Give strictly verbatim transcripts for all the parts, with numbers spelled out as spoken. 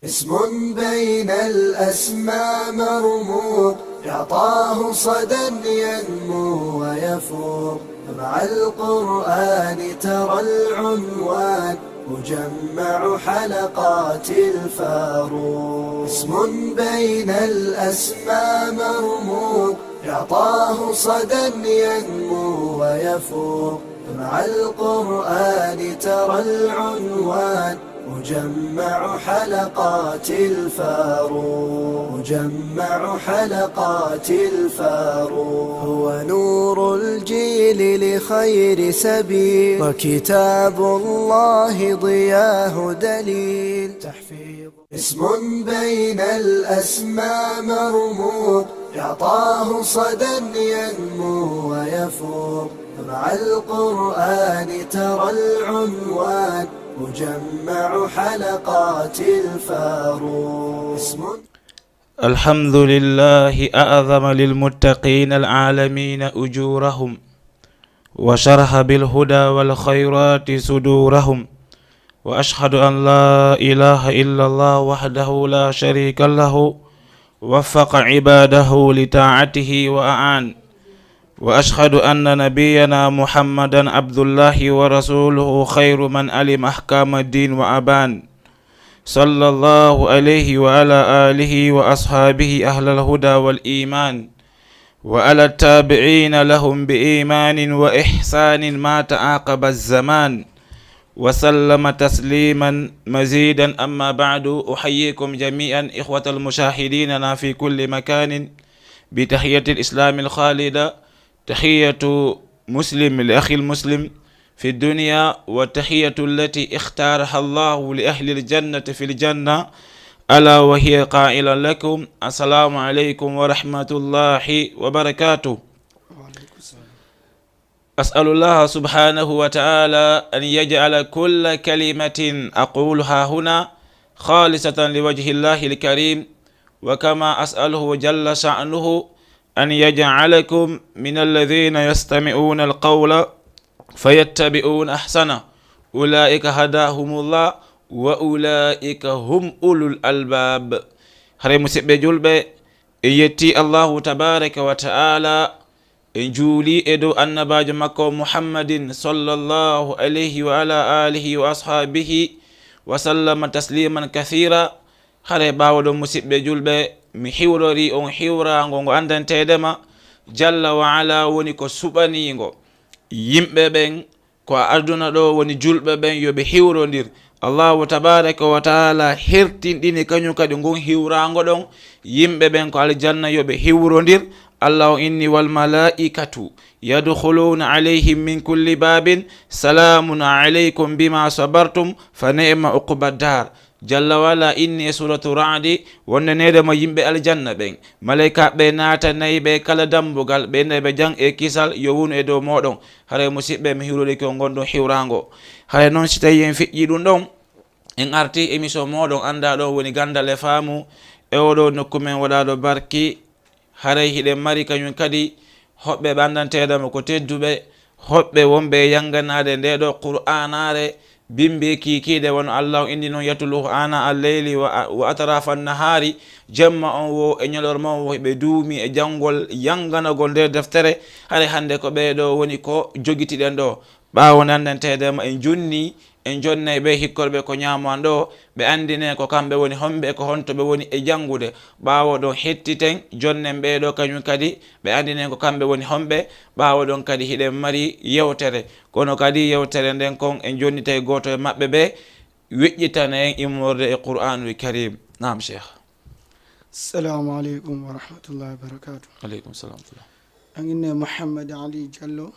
اسم بين الأسماء مرموق، يعطاه صدى ينمو ويفوق، مع القرآن ترى العنوان، مجمع حلقات الفاروق. اسم بين الأسماء مرموق، يعطاه صدى ينمو ويفوق، مع القرآن ترى العنوان، مجمع حلقات الفاروق، مجمع حلقات الفاروق. هو نور الجيل لخير سبيل، وكتاب الله ضياه دليل. تحفيظ. اسم بين الأسماء مرموق، يعطاه صدى ينمو ويفوق، مع القرآن ترى العنوان، مجمع حلقات الفاروق. اسم الحمد لله أعظم للمتقين العالمين أجورهم، وشرح بالهدى والخيرات صدورهم، وأشهد أن لا إله إلا الله وحده لا شريك له، وفق عباده لطاعته وأعان، وأشهد أن نبينا محمدا عبد الله ورسوله خير من علم أحكام الدين وأبان، صلى الله عليه وعلى آله وأصحابه أهل الهدى والإيمان، وعلى التابعين لهم بإيمان وإحسان ما تعاقب الزمان، وسلم تسليما مزيدا. أما بعد، أحييكم جميعا إخوة المشاهدين في كل مكان بتحية الإسلام الخالدة، تحية مسلم لأخي المسلم في الدنيا، وتحية التي اختارها الله لأهل الجنة في الجنة، ألا وهي قائلا لكم: السلام عليكم ورحمة الله وبركاته. أسأل الله سبحانه وتعالى أن يجعل كل كلمة أقولها هنا خالصة لوجه الله الكريم، وكما أسأله جل شأنه أن يجعلكم من الذين يستمعون القول فيتبعون أحسنه، أولئك هداهم الله وأولئك هم أولو الألباب. Hare musidɓe julɓe, en yetti Allahu tabaraka wa ta'ala, en juuli e dow annabaajo makko Muhammadin sallallahu alayhi wa ala alihi wa ashabihi wa sallama tasliman kathira. Hare ɓaawo ɗon, musidɓe julɓe, mi hiwrori on hiwraango ngo anndanteede ma, jalla wa ala woni ko suɓaniingo yimɓe ɓen ko a aduna ɗo woni julɓe ɓen yo ɓe hiwrondir. Allahu tabaraka wa taala hertinɗini kañum kadi ngun hiwraango ɗon yimɓe ɓen ko aljanna yo ɓe hiwrondir. Allah o inni: "Wal malaikatu yadkhuluna alayhim min kulli babin, salamun alaykum bima sabartum, fa ni'ma uqba dar." Jalla wa ala inni e suratu Ra'di wonde neɗɗo mo yimɓe aljanna ɓen, malaykaaɓe naatanay ɓe kala dambugal, ɓe inna ɓe jam e kisal yo wonu e dow mooɗon. Haray musidɓe, mi hiwrorike on ngon ɗon hiwraango. Haray non, si tawi en feƴƴi ɗum ɗon, en arti émission mooɗon anndaa ɗon woni Ganndal e Faamu, e oɗo nokku men waɗaaɗo barki. Haray hiɗen mari kañum kadi hoɓɓe ɓe anndanteeɗo mo ko tedduɓe, hoɓɓe wonɓe e yannganaade nde ɗo Qur'aanaare, bimbi kiikiiɗe, wano Allah o inni non: "Yatluhu ana al-layli wa, wa atrafa an-nahari", jemma on wo e ñalorma on wo ɓe duumi e janngol, yannganagol nde deftere. Haray hannde ko ɓee ɗo woni ko jogitiɗen ɗo. Ɓaawo nde anndanteede ma en jonni, en jonnay ɓe hikkorɓe ko ñaamo an ɗo, ɓe anndine ko kamɓe woni homɓe e ko honto ɓe woni e janngude. Ɓaawo ɗon hettiten, jonnen ɓee ɗo kañum kadi, ɓe anndine ko kamɓe woni homɓe. Ɓaawo ɗon kadi hiɗen mari yewtere, kono kadi yewtere nden kon en jonnitay gooto e maɓɓe ɓe weƴƴitana en immorde e Qur'aanul Karim. Naam, Cheikh. Assalamu aleykum wa rahmatullahi wa barakatuh. Aleykum salam. An inne Mouhammad Ali Diallo.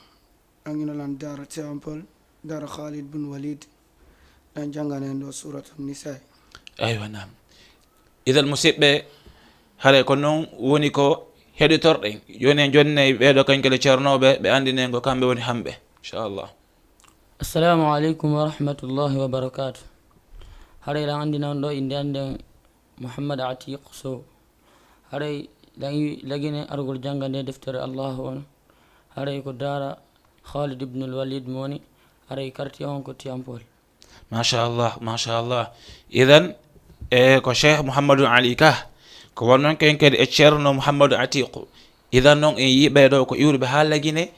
An ina lan Daara Tivaouane Peulh, Daara Khalid bun Walid, ɗan jannganen ɗo Suuratul Nisaa. Aywa, naam. Idan, musidɓe, haray ko non woni ko heɗitorɗen. Jooni en jonnay ɓee ɗo kañum kadi ceernooɓe, ɓe anndinen ko kamɓe woni hamɓe, inchallah. Assalamu aleykum wa rahmatullahi wa barakatuh. Haray lan anndinan ɗo innde an nden Mouhammad Atiq Sow. Haray lan i-, lagine argol jannga nde deftere Allahu on. Haray ko Daara Khalid ibnul Walid mo woni. Haray quartier on ko Tivaouane Peulh. Machallah, machallah. Idan, E ko Cheikh Mouhamadou Ali Ka, ko won noon ken kadi e Ceerno Mouhamadou Atiqu. Idan noon en yii ɓee ɗoo ko iwruɓe haa Lagine,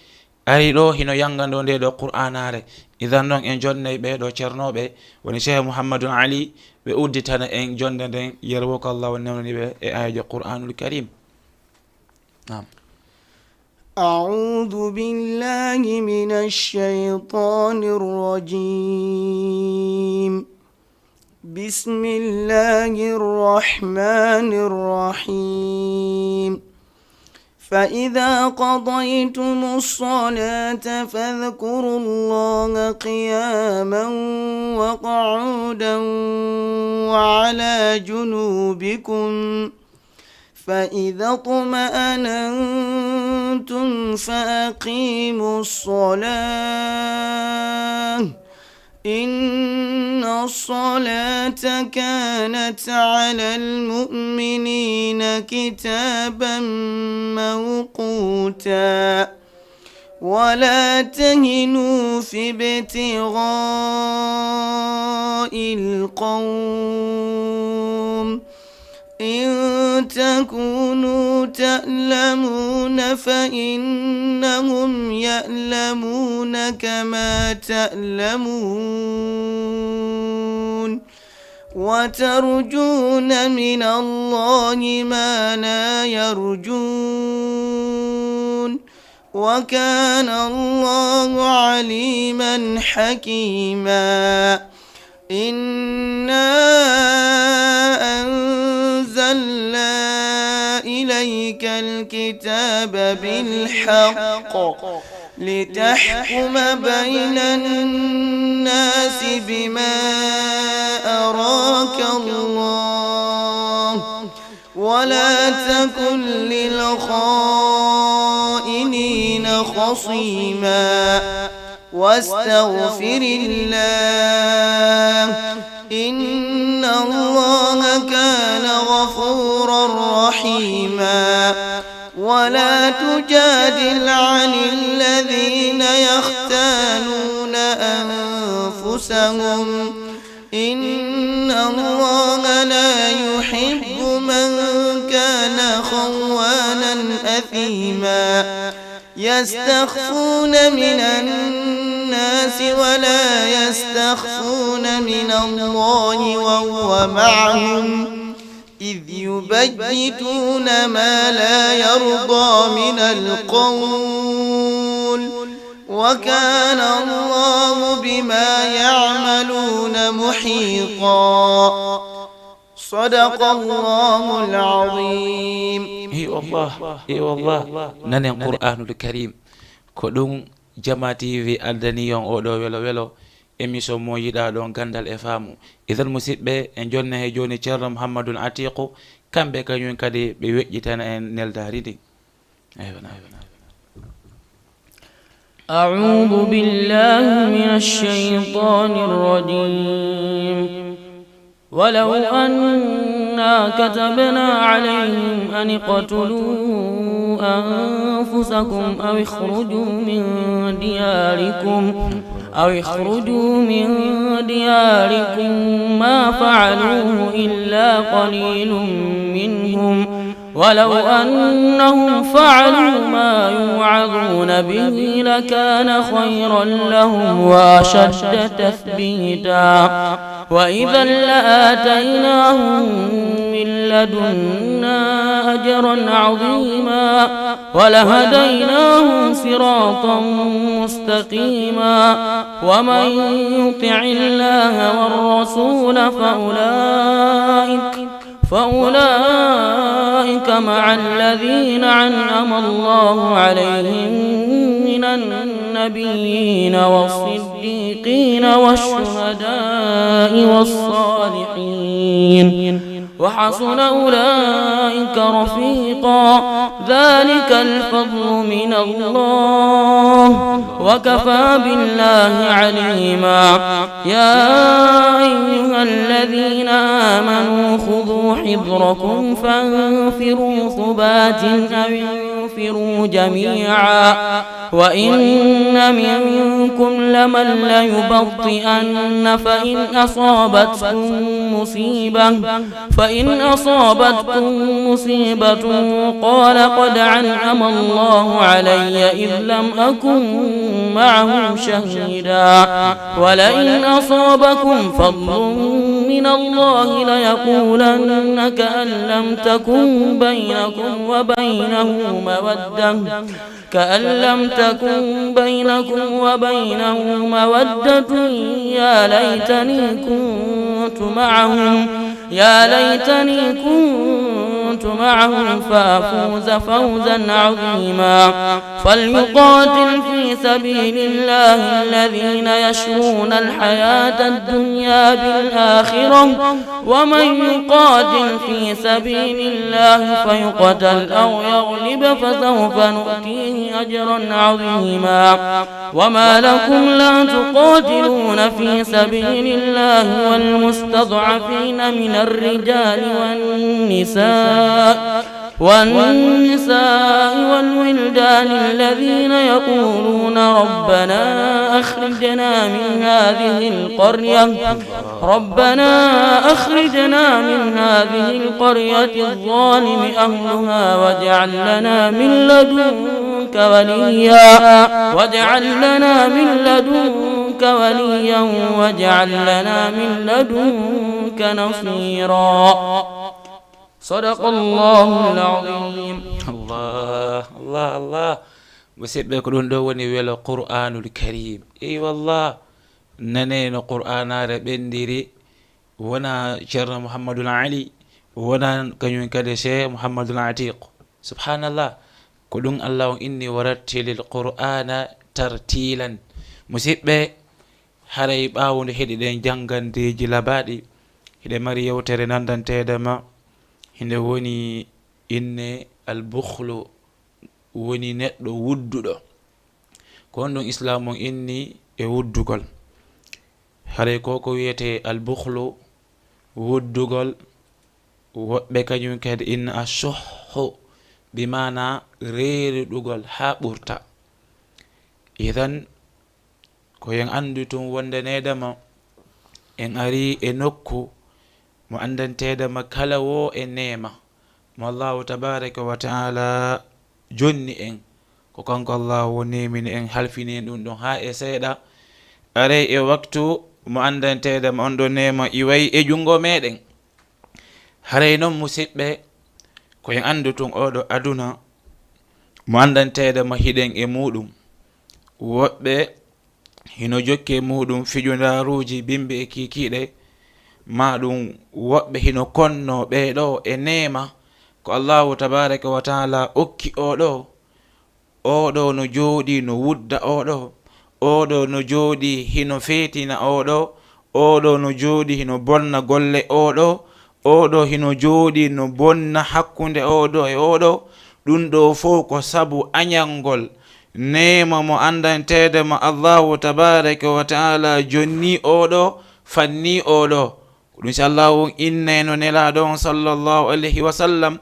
ari ɗoo hino yanngandoo ndee ɗoo Qur'aanaare. Idan noon en jonnay ɓee ɗoo ceernooɓe, woni Cheikh Mouhamadou Ali, ɓe udditana en jonnde nden, yerwoo ko Allah on newnani ɓe e aayeeje Qur'aanul Karim. Naam. أعوذ بالله من الشيطان الرجيم. بسم الله الرحمن الرحيم. فإذا قضيتم الصلاة فاذكروا الله قياما وقعودا وعلى جنوبكم، فإذا اطمأننتم فأقيموا الصلاة، إن الصلاة كانت على المؤمنين كتابا موقوتا. ولا تهنوا في ابتغاء القوم، إن تكونوا تألمون فإنهم يألمون كما تألمون، وترجون من الله ما لا يرجون، وكان الله عليما حكيما. إنا أنزلنا إليك الكتاب بالحق لتحكم بين الناس بما أراك الله، ولا تكن للخائنين خصيما، واستغفر الله، إن الله كان غفورا رحيما. ولا تجادل عن الذين يختانون أنفسهم، إن الله لا يحب من كان خوانا أثيما. يستخفون من الناس ولا يستخفون من الله وهو معهم، إذ يبيتون ما لا يرضى من القول، وكان الله بما يعملون محيطا. صدق الله العظيم. Eey wallah, eey wallah. Nanen Qur'aanul Kariim. Ko ɗum Jamaa T V addani on oo ɗoo welo welo, émission mo yiɗaa ɗon, Ganndal e Faamu. Idan, musiɗɓe, en jonna he jooni Ceerno Muhammadul Atiiqu, kamɓe kañum kadi ɓe weƴƴitana en neldaari ndin. Aywa, aywa, aywa. أعوذ بالله من الشيطان الرجيم. ولو أنا كتبنا عليهم أن اقتلوا أنفسكم أو اخرجوا من دياركم، أو اخرجوا من دياركم ما فعلوه إلا قليل منهم، ولو أنهم فعلوا ما يوعظون به لكان خيرا لهم وأشد تثبيتا. وإذا لآتيناهم من لدنا أجرا عظيما ولهديناهم صراطا مستقيما. ومن يطع الله والرسول فأولئك، فأولئك مع الذين أنعم الله عليهم من النبيين والصديقين والشهداء والصالحين، وحسن أولئك رفيقا. ذلك الفضل من الله، وكفى بالله عليما. يا أيها الذين آمنوا خذوا حذركم فانفروا ثبات أو انفروا جميعا. وإن منكم لمن ليبطئن فإن أصابتكم مصيبة، فإن أصابتكم مصيبة قال قد أنعم الله علي إذ لم أكن معهم شهيدا، ولئن أصابكم فضل من الله ليقولن كأن لم تكن بينكم وبينه مودة، كأن لم تكن بينكم وبينه مودة، يا ليتني كنت معهم، يا ليتني كنت معهم فأفوز فوزا عظيما. فليقاتل في سبيل الله الذين يشرون الحياة الدنيا بالآخرة، ومن يقاتل في سبيل الله فيقتل أو يغلب فسوف نؤتيه أجرا عظيما. وما لكم لا تقاتلون في سبيل الله والمستضعفين من الرجال والنساء والنساء والولدان الذين يقولون ربنا أخرجنا من هذه القرية، ربنا أخرجنا من هذه القرية الظالم أهلها واجعل لنا من لدنك وليا، واجعل لنا من لدنك وليا واجعل لنا من لدنك نصيرا. صدق الله العظيم. Allah, Allah, Allah. Musidɓe, ko ɗum ɗo woni welo Qur'anul Karim. Ey wallah, nane no Qur'anare ɓendiri, wona Ceerno Muhammadul Ali, wona kañum kadi Cheikh Muhammadul Atiq. Subhanallah. Ko ɗum Allah on inni: "Warattilil Qur'ana tartilan." Musidɓe, haray ɓaawo nde heɗiɗen janngandeeji labaaɗi, hiɗe mari yewtere nanndanteede ma, hinde woni inne albukhlu, woni neɗɗo wudduɗo. Ko honɗum Islaam on inni e wuddugol? Haray ko ko wiyetee albukhlu, wuddugol, woɓɓe kañum kadi inna ashuhhu, bi maana reeruɗugol haa ɓurta. Idan, ko en anndu tun wonde needama en ari e nokku mo anndanteedama kala woo e neema mo Allahu tabaaraka wa ta'ala jonni en. Ko kanko Allahu o neemini en, halfini en ɗum ɗon haa e seeɗa. Aray e waktu mo anndanteedama on ɗo neema iway e junngo meɗen. Haray non, musidɓe, ko en anndu tun oo ɗo aduna mo anndanteedama hiɗen e muuɗum. Woɓɓe hino jokke muuɗum fijundaaruuji bimbi e kiikiiɗe, maa ɗum woɓɓe hino konnoo ɓee ɗoo e neema ko Allahu tabaaraka wa ta'ala okki oo ɗoo. Oo ɗoo no jooɗii no wudda oo ɗoo, oo ɗoo no jooɗii hino feetina oo ɗoo, oo ɗoo no jooɗii hino bonna golle oo ɗoo, oo ɗoo hino jooɗii no bonna hakkunde oo ɗoo e oo ɗoo. Ɗum ɗoo fow ko sabu añangol neema mo anndanteedama Allahu tabaaraka wa ta'ala jonnii oo ɗoo, fannii oo ɗoo. Ko ɗum si Allahu on innayno Nelaaɗo on sallallahu alayhi wa sallam: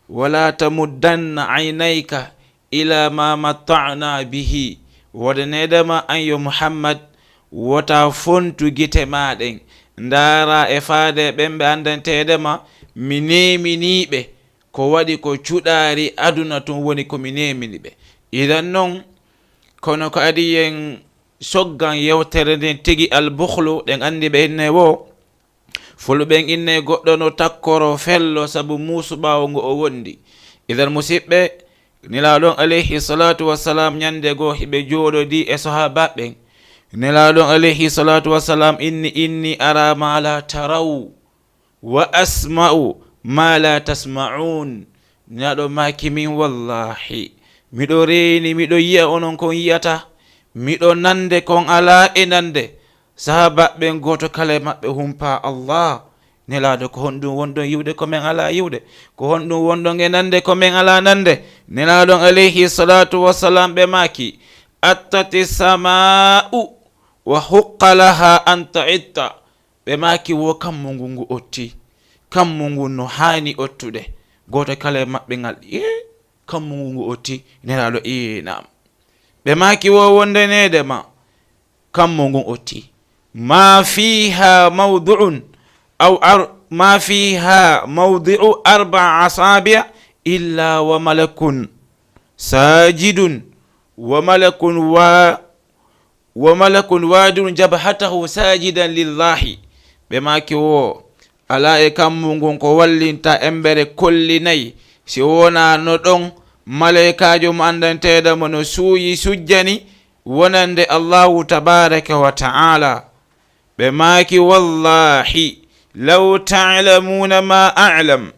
"Wala tamuddanna aynayka ila ma matta'na bihi." Wodaneedama an yo Muhammad, wota fontu gite maa ɗen, ndaara e faade ɓen ɓe anndanteedama mi neeminii ɓe, ko waɗi ko cuɗaari aduna tun woni ko mi neemini ɓe. Idan non, kono ko adii en soggan yewtere nden tigi, albukhlu, ɗen anndi ɓe inne woo, Fulɓe ɓen inne goɗɗo no takkoroo fello sabu muusu ɓaawo ngo o wondi. Idan, musidɓe, Nelaaɗo on alayhi salaatu wa salaam ñande goo hiɓe jooɗodii e sahaabaaɓe ɓen. Nelaaɗo on alayhi salaatu wa salaam inni: "Inni ara ma la taraw, wa asma'u ma la tasma'un." Nelaaɗo maaki: "Min wallahi, miɗo reeni, miɗo yi'a onon kon yi'ata, miɗo nande kon alaa e nande." Sahaabaaɓe ɓen gooto kala e maɓɓe humpaa: "Allah, Nelaaɗo, ko honɗum wonɗon yi'ude ko men alaa yi'ude? Ko honɗum wonɗon e nande ko men alaa nande?" Nelaaɗo on alayhi salaatu wa salaam ɓe maaki: "Attati samaa'u wa huqqa laha an ta'itta." Ɓe maaki: "Wo kammu ngu ngu otti, kammu ngu no haani ottude." Gooto kala e maɓɓe ngal: "Ee, kammu ngu ngu otti?" Nelaaɗo: "Ee, naam." Ɓe maaki wo wondaneede ma, kammu ngun otti. Ma fiha mawdu'un, aw ar-, ma fiha mawdi'u arba'a asabi'a illa wa malakun sajidun, wa malakun wa-, wa malakun wadi'un jabhatahu sajidan lillahi. Ɓe maaki wo, alaa e kammu ngun ko wallinta embere kolli nayi, si wonaa no ɗon malaykaajo mo anndanteeɗo mo no suuyi sujjani wonande Allahu tabaaraka wa ta'ala. Ɓe maaki, "Wallahi, law ta'lamuna ma a'lam,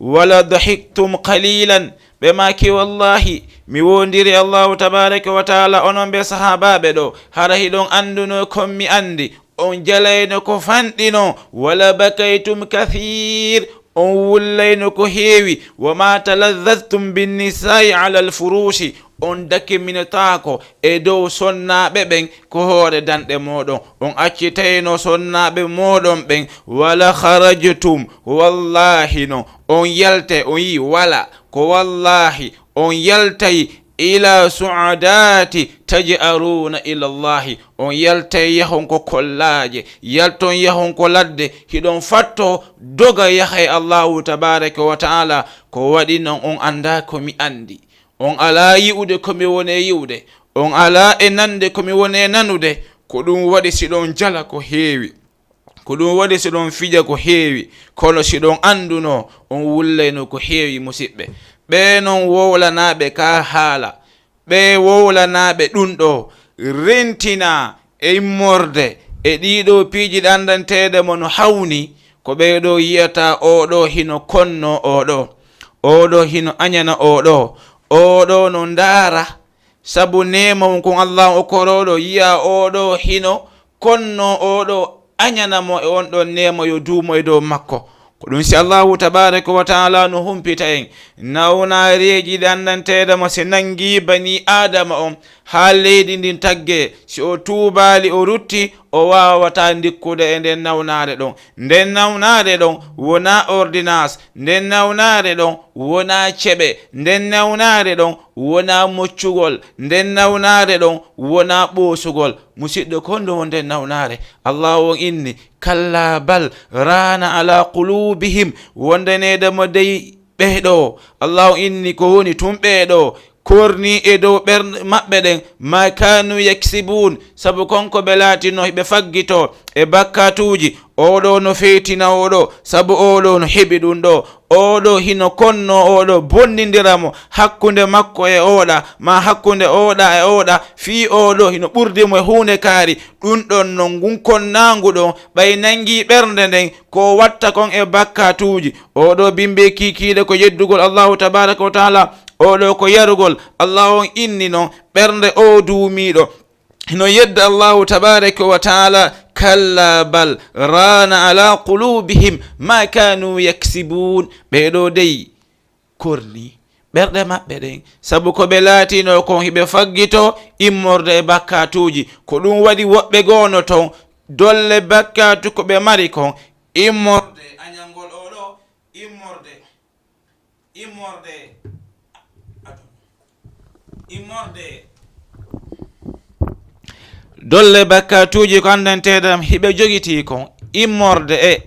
wala dahiktum qalilan." Ɓe maaki, "Wallahi, mi wondiri Allahu tabaaraka wa ta'ala, onon ɓe sahaabaaɓe ɗo, hara hiɗon anndunoo kon mi anndi, on jalayno ko fanɗino, wala bakaytum kathir, on wullayno ko heewi, wa ma taladzadztum binnisa'i ala alfurushi, on dakiminataako e dow sonnaaɓe ɓen ko hoore danɗe mooɗon, on accitayno sonnaaɓe mooɗon ɓen, wala kharajtum, wallahi no on yaltay, on yi wala, ko wallahi on yaltay ila su'adati taj'aruna ila Allahi, on yaltay yahon ko kollaaje, yalton yahon ko ladde, hiɗon fatto doga yahay Allahu tabaaraka wa ta'ala, ko waɗi non on anndaa ko mi anndi. On alaa yi'ude ko mi woni e yi'ude, on alaa e nande ko mi woni e nanude, ko ɗum waɗi siɗon jala ko heewi. Ko ɗum waɗi siɗon fija ko heewi, kono siɗon anndunoo, on wullayno ko heewi, musiɓɓe. Ɓee non wowlanaaɓe ka haala, ɓee wowlanaaɓe ɗum ɗo, rentina e immorde e ɗii ɗoo piiji ɗanndanteeɗe mo no hawni, ko ɓee ɗoo yi'ata oo ɗoo hino konnoo oo ɗoo, oo ɗoo hino añana oo ɗoo, oo ɗoo no ndaara, sabu neema on kon Allaahu okkorooɗo, yi'a oo ɗoo hino konnoo oo ɗoo añana mo e on ɗon neema yo duumo e dow makko. Ko ɗum si Allaahu tabaaraka wa ta'ala no humpita en nawnaareeji ɗi anndanteeɗe mo si nanngii banii Aadama on haa leydi ndin taggee, si o tuubaali o rutti, o waawataa ndikkude e nden nawnaare ɗon. Nden nawnaare ɗon wonaa ordonnance, nden nawnaare ɗon wonaa ceɓe, nden nawnaare ɗon wonaa moccugol, nden nawnaare ɗon wonaa ɓoosugol. Musiɗɗo, ko honɗum woni nden nawnaare? Allahu on inni, "Kalla bal raana ala qulubihim", wondaneede mo dey ɓee ɗoo. Allahu inni ko woni tun ɓee ɗoo korni e dow ɓerɗe maɓɓe ɗen, ma kanu yaksibun, sabu kon ko ɓe laatinoo hiɓe faggitoo e bakkatuuji. Oo ɗoo no feytina oo ɗoo, sabu oo ɗoo no heɓi ɗum ɗoo. Oo ɗoo hino konnoo oo ɗoo bonnindira mo hakkunde makko e oo ɗaa, ma hakkunde oo ɗaa e oo ɗaa, fii oo ɗoo hino ɓurdi mo e huunde kaari. Ɗum ɗon non ngun konnaangu ɗon, ɓay nanngii ɓernde nden, ko watta kon e bakkatuuji. Oo ɗoo bimbi e kiikiiɗe ko yeddugol Allahu tabaaraka wa ta'ala, oo ɗoo ko yarugol. Allahu on inni non ɓernde oo duumiiɗo hino yedda Allahu tabaaraka wa ta'ala, "Kalla bal raana ala qulubihim ma kanu yaksibun." Ɓee ɗoo dey korni ɓerɗe maɓɓe ɗen, sabu ko ɓe laatinoo kon hiɓe faggitoo immorde e bakkatuuji. Ko ɗum waɗi woɓɓe goo no ton, dolle bakkatu ko ɓe mari kon, immorde añangol oo ɗoo, immorde, immorde, immorde. Dolle bakkatuuji ko anndanteeɗam hiɓe jogitii kon, immorde e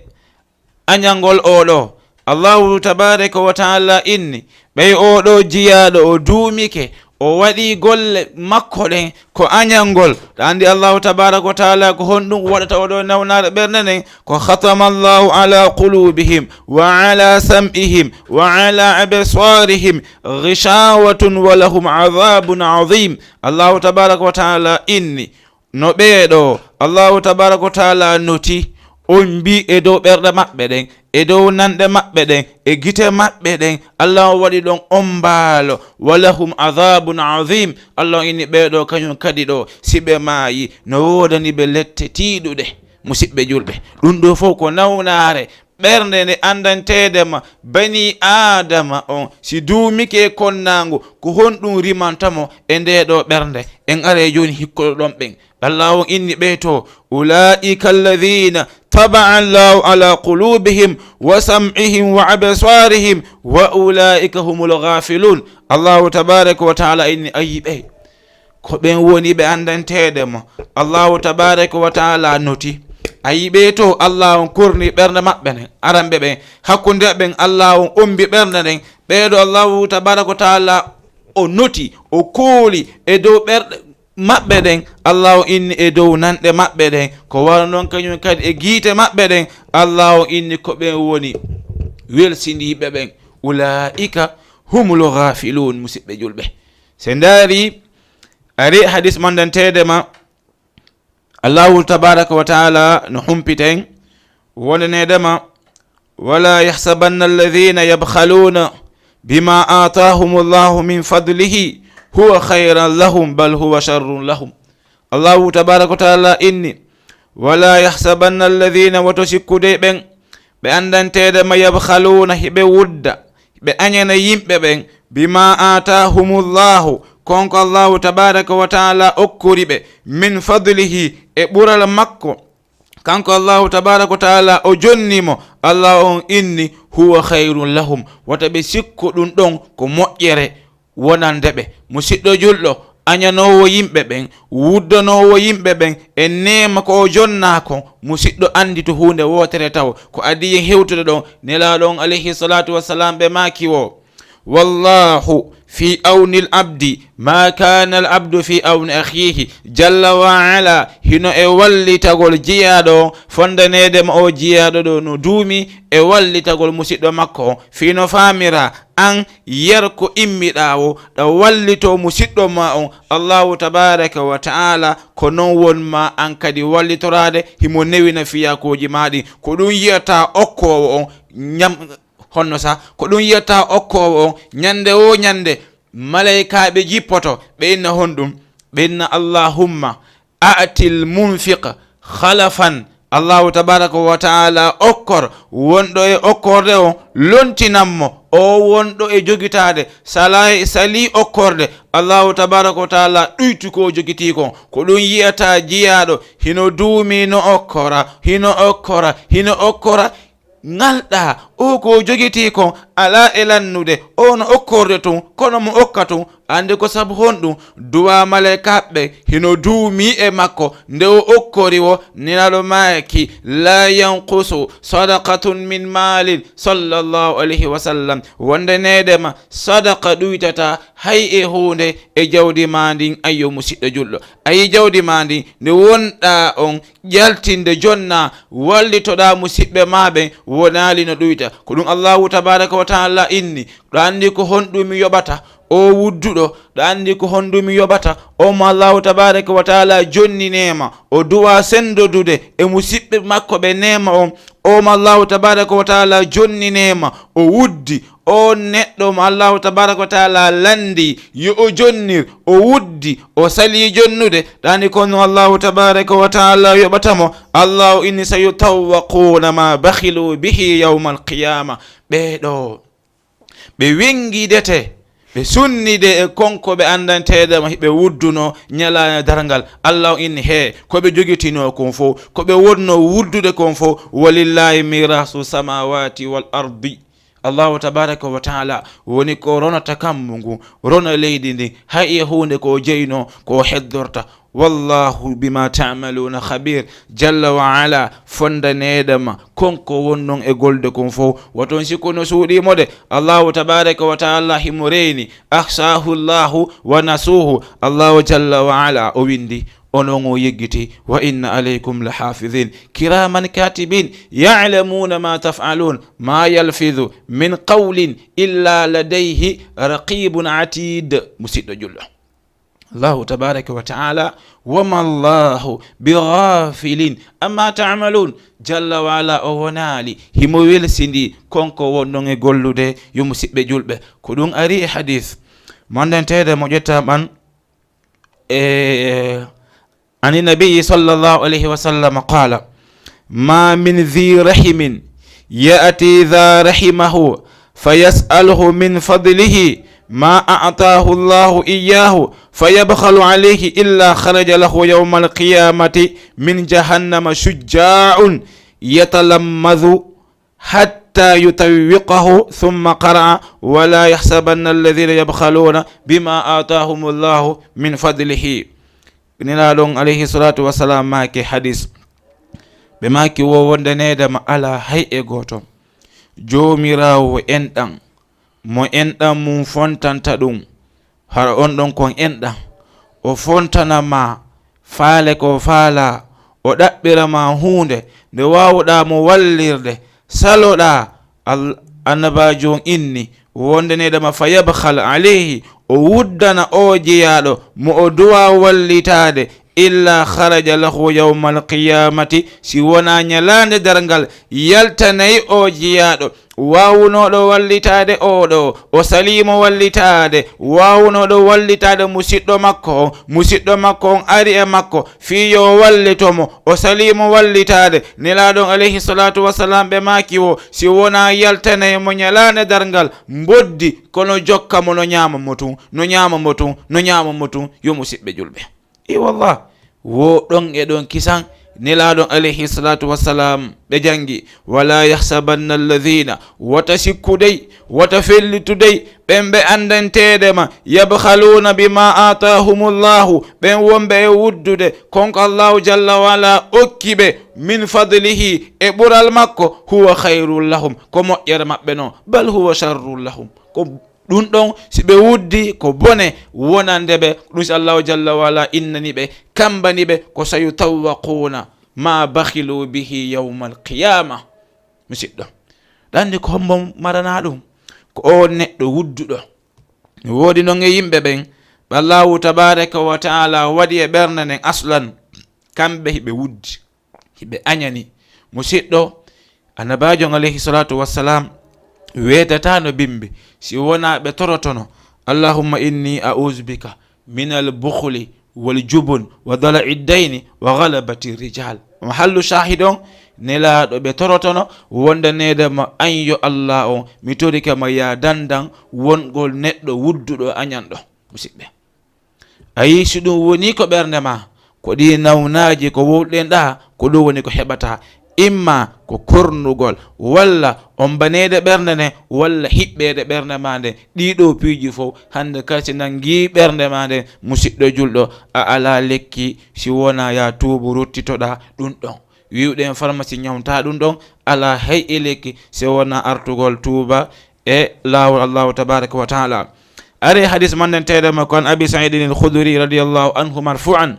añangol oo ɗoo. Allahu tabaaraka wa ta'ala inni, ɓay oo ɗoo jiyaaɗo o duumike, o waɗii golle makko ɗen ko añangol. Ɗa anndi Allahu tabaaraka wa ta'ala ko honɗum waɗata oo ɗoo nawnaare ɓernde nden? Ko khatama Allahu ala qulubihim wa ala sam'ihim wa ala absarihim ghishawatun wa lahum adhabun adhim. Allahu tabaaraka wa ta'ala inni, no ɓee ɗoo Allahu tabaaraka wa ta'ala noti, on mbii e dow ɓerɗe maɓɓe ɗen, e dow nanɗe maɓɓe ɗen, e gite maɓɓe ɗen, Allah on waɗi ɗon ombaalo, wa lahum adhabun adhim. Allah on inni ɓee ɗoo kañum kadi ɗoo, si ɓe maayi, no woodani ɓe lette tiiɗuɗe. Musiɓɓe julɓe, ɗum ɗoo fof ko nawnaare ɓernde nde anndanteede ma banii Aadama on, si duumike e konnaangu, ko honɗum rimanta mo e ndee ɗoo ɓernde? En aray jooni hikkoɗo ɗon ɓen. Allah on inni ɓe to, "Ulaa'ika alladhiina taba'a Allahu ala quluubihim wa sam'ihim wa absaarihim wa ulaa'ika humul ghaafiluun." Allahu tabaaraka wa ta'ala inni, ayi ɓe, ko ɓen woni ɓe anndanteeɗe mo. Allahu tabaaraka wa taala noti. A yi ɓe to, Allah on korni ɓernde maɓɓe nden. Aranɓe ɓen, hakkunde ɓen, Allah on ombi ɓernde nden. Ɓeeɗo Allahu tabaaraka wa taala o noti, o kooli e dow ɓerɗe maɓɓe ɗen, Allahu inni e dow nanɗe maɓɓe ɗen, ko wano non kañum kadi e giite maɓɓe ɗen, Allahu inni ko ɓen woni welsindiiɓe ɓen. Ulaa'ika humul ghaafilun, musiɓɓe julɓe. Se ndaari, ari hadis mandanteede ma, Allahu tabaaraka wa taala no humpiten wonanede ma, ولا يحسبن الذين يبخلون بما آتاهم الله من فضله هو خيرا لهم بل هو شر لهم. Allahu tabaaraka wa taala inni, ولا يحسبن الذين, woto sikkude ɓen ɓe anndanteede ma, يبخلون, hiɓe wudda, ɓe añana yimɓe ɓen, بما آتاهم الله, kon ko Allahu tabaaraka wa taala okkori ɓe, من فضله, e ɓural makko, kanko Allahu tabaaraka wa taala o jonni mo, Allah on inni, هو خير لهم, wota ɓe sikku ɗum ɗon ko moƴƴere wonande ɓe. Musiɗɗo julɗo, añanoowo yimɓe ɓen, wuddanoowo yimɓe ɓen e neema ko o jonnaa kon, musiɗɗo anndi to huunde wootere taw ko adii en hewtude ɗon, Nelaaɗo on alayhi salaatu wa salaam ɓe maaki wo, والله في عون العبد ما كان العبد في عون أخيه جل وعلا. Hino e wallitagol jiyaaɗo on, fondaneede ma o jiyaaɗo ɗo no duumi e wallitagol musiɗɗo makko on. Fii no faamira an yer ko immiɗaa wo, ɗa wallitoo musiɗɗo ma on, Allahu tabaaraka wa taala, ko non won ma an kadi wallitoraade, himo newina fiyakooji maa ɗin. Ko ɗum yi'ata okkoowo on, ñam-, honno sa, ko ɗum yi'ata okkoowo on, ñande woo ñande, malaykaaɓe jippoto, ɓe inna honɗum? Ɓe inna, اللهم أعط المنفق خلفا. Allahu tabaaraka wa taala okkor wonɗo e okkorde on, lontinan mo. O wonɗo e jogitaade, sala-, salii okkorde, Allahu tabaaraka wa taala ɗuytu ko o jogitii kon. Ko ɗum yi'ata jiyaaɗo, hino duumii no okkora, hino okkora, hino okkora. Ŋalɗaa, o ko o jogitii kon alaa e lannude, o no okkorde tun, kono mo okka tun, anndi ko sabu honɗum? Duwaa malaykaaɓe hino duumii e makko, nde o okkori wo, Nelaaɗo maaki, لا ينقص صدقة من مال, sallallahu alayhi wa sallam, wonde neede ma, sadaqa ɗuytataa hay e huunde e jawdi maa ndin, ayyo musiɗɗo julɗo. A yi jawdi maa ndin, nde wonɗaa on jaltinde jonnaa, wallitoɗaa musiɓɓe maa ɓen, wonaali no ɗuyta. Ko ɗum Allahu tabaaraka wa taala inni, ɗo anndi ko honɗum mi yoɓata o wudduɗo, ɗo anndi ko honɗum mi yoɓata o mo Allahu tabaaraka wa taala jonni neema, o duwaa senndodude e musiɓɓe makko ɓe neema on, o mo Allahu tabaaraka wa taala jonni neema, o wuddi, on neɗɗo mo Allahu tabaaraka wa taala lanndii yo o jonnir, o wuddi, o salii jonnude, ɗo anndi ko honno Allahu tabaaraka wa taala yoɓata mo. Allahu inni, سيطوقون ما بخلوا به يوم القيامة. Ɓee ɗoo, ɓe wenngidete, ɓe sunnide e kon ko ɓe anndanteeɗe ma hiɓe wuddunoo ñalaande darngal. Allahu inni, hee, ko ɓe jogitinoo kon fow, ko ɓe wonnoo wuddude kon fow, ولله ميراث السماوات والأرض. Allahu tabaaraka wa taala woni ko ronata kammu ngun, rona leydi ndin, hay e huunde ko o jeyinoo, ko o heddorta. والله بما تعملون خبير. Jalla wa ala, fondaneeɗo ma kon ko wonnon e gollude kon fow. Woto on sikku no suuɗii mo de. Allahu tabaaraka wa taala himo reeni. أحصاه الله ونسوه. Allahu jalla wa ala o winndi. Onon o yeggiti, وإن عليكم لحافظين كراما كاتبين يعلمون ما تفعلون ما يلفظ من قول إلا لديه رقيب عتيد. Musiɗɗo julɗo, Allahu tabaaraka wa taala, وما الله بغافل عما تعملون. Jalla wa ala o wonaali himo welsindii kon ko wonnon e gollude, yo musiɓɓe julɓe. Ko ɗum ari e hadis mandanteede mo ƴetta ɓan e, عن النبي صلى الله عليه وسلم قال: ما من ذي رحم يأتي ذا رحمه فيسأله من فضله ما أعطاه الله إياه فيبخل عليه إلا خرج له يوم القيامة من جهنم شجاع يتلمذ حتى حتى يطوقه، ثم قرأ: ولا يحسبن الذين يبخلون بما آتاهم الله من فضله. Nelaaɗo on, alayhi salaatu wa salaam, maaki hadis, ɓe maaki wo wonde needama alaa hay e gooto Joomiraawo enɗan, mo enɗan mum fontanta ɗum, hara on ɗon kon enɗan, o fontana ma faale ko faalaa, o ɗaɓɓira ma huunde nde waawuɗaa mo wallirde, saloɗaa. Al-, Annabaajo on inni wonde needama fa yabkhal alayhi, o wuddana o jeyaaɗo mo o duwaa wallitaade, illa kharaja lahu yawmal qiyamati, si wonaa ñalaande darngal yaltanay o jeyaaɗo waawunooɗo wallitaade oɗo, o saliimo wallitaade, waawunooɗo wallitaade musiɗɗo makko on, musiɗɗo makko on ari e makko fii yo wallito mo, o saliimo wallitaade. Nelaaɗo on, alayhi salaatu wa salaam, ɓe maaki wo, si wonaa yaltanay mo ñalaande darngal mboddi, kono jokka mo no ñaama mo tun, no ñaama mo tun, no ñaama mo tun, yo musiɓɓe julɓe. I wallah, wo ɗon e ɗon kisan. Nelaaɗo on, alayhi salaatu wa salaam, ɓe jangi: "Wala yahsabanna alladhina", wota sikkudey, wota fellitudey, ɓen ɓe anndanteede ma, "yabkhaluna bima atahumullahu", ɓen wonɓe e wuddude kon ko Allahu jalla wa ala okki ɓe, "min fadlihi", e ɓural makko, "huwa khayrun lahum", ko moƴƴere maɓɓe non, "bal huwa sharrun lahum", ko ɗum ɗon, si ɓe wuddi, ko bone wonande ɓe. Ɗum si Allahu jalla wa ala innani ɓe, kambani ɓe, ko "sayutawwaquna ma bakhilu bihi yawmal qiyama". Musidɗo, ɗa anndi ko hombo maranaa ɗum? Ko o neɗɗo wudduɗo. No woodi non e yimɓe ɓen, ɓe Allahu tabaraka wa taala waɗi e ɓernde nden aslan, kamɓe hiɓe wuddi. Hiɓe añani. Musidɗo, Annabaajo on, alayhi salaatu wa salaam, weetataano bimbi si wonaa ɓe torotono: "Allahumma inni a'udhu bika min al-bukhli wal jubn wa dala'i dayni wa ghalabati rijal." Mahallu shahid on, Nelaaɗo ɓe torotono wonde needama an yo Allah on, mi torike ma ya dandan wongol neɗɗo wudduɗo añanɗo. Musidɓe, a yii, si ɗum wonii ko ɓernde ma, ko ɗi nawnaaji ko wowluɗen ɗa, ko ɗum woni ko heɓata. Imma ko kornugol, walla on baneede ɓernde nden, walla hiɓɓeede ɓernde ma nden. Ɗiɗo piiji fof, hannde kala si nanngii ɓernde ma nden, musidɗo julɗo, a alaa lekki si wonaa ya tuubu ruttitoɗa ɗum ɗon. Wiwɗen pharmacie ñawta ɗum ɗon, alaa hay e lekki si wonaa artugol tuuba e laawol Allahu tabaraka wa taala. Are hadis manndanteeɗo ma ko an Abi Saidin al Khudri radiyallahu anhu marfu'an,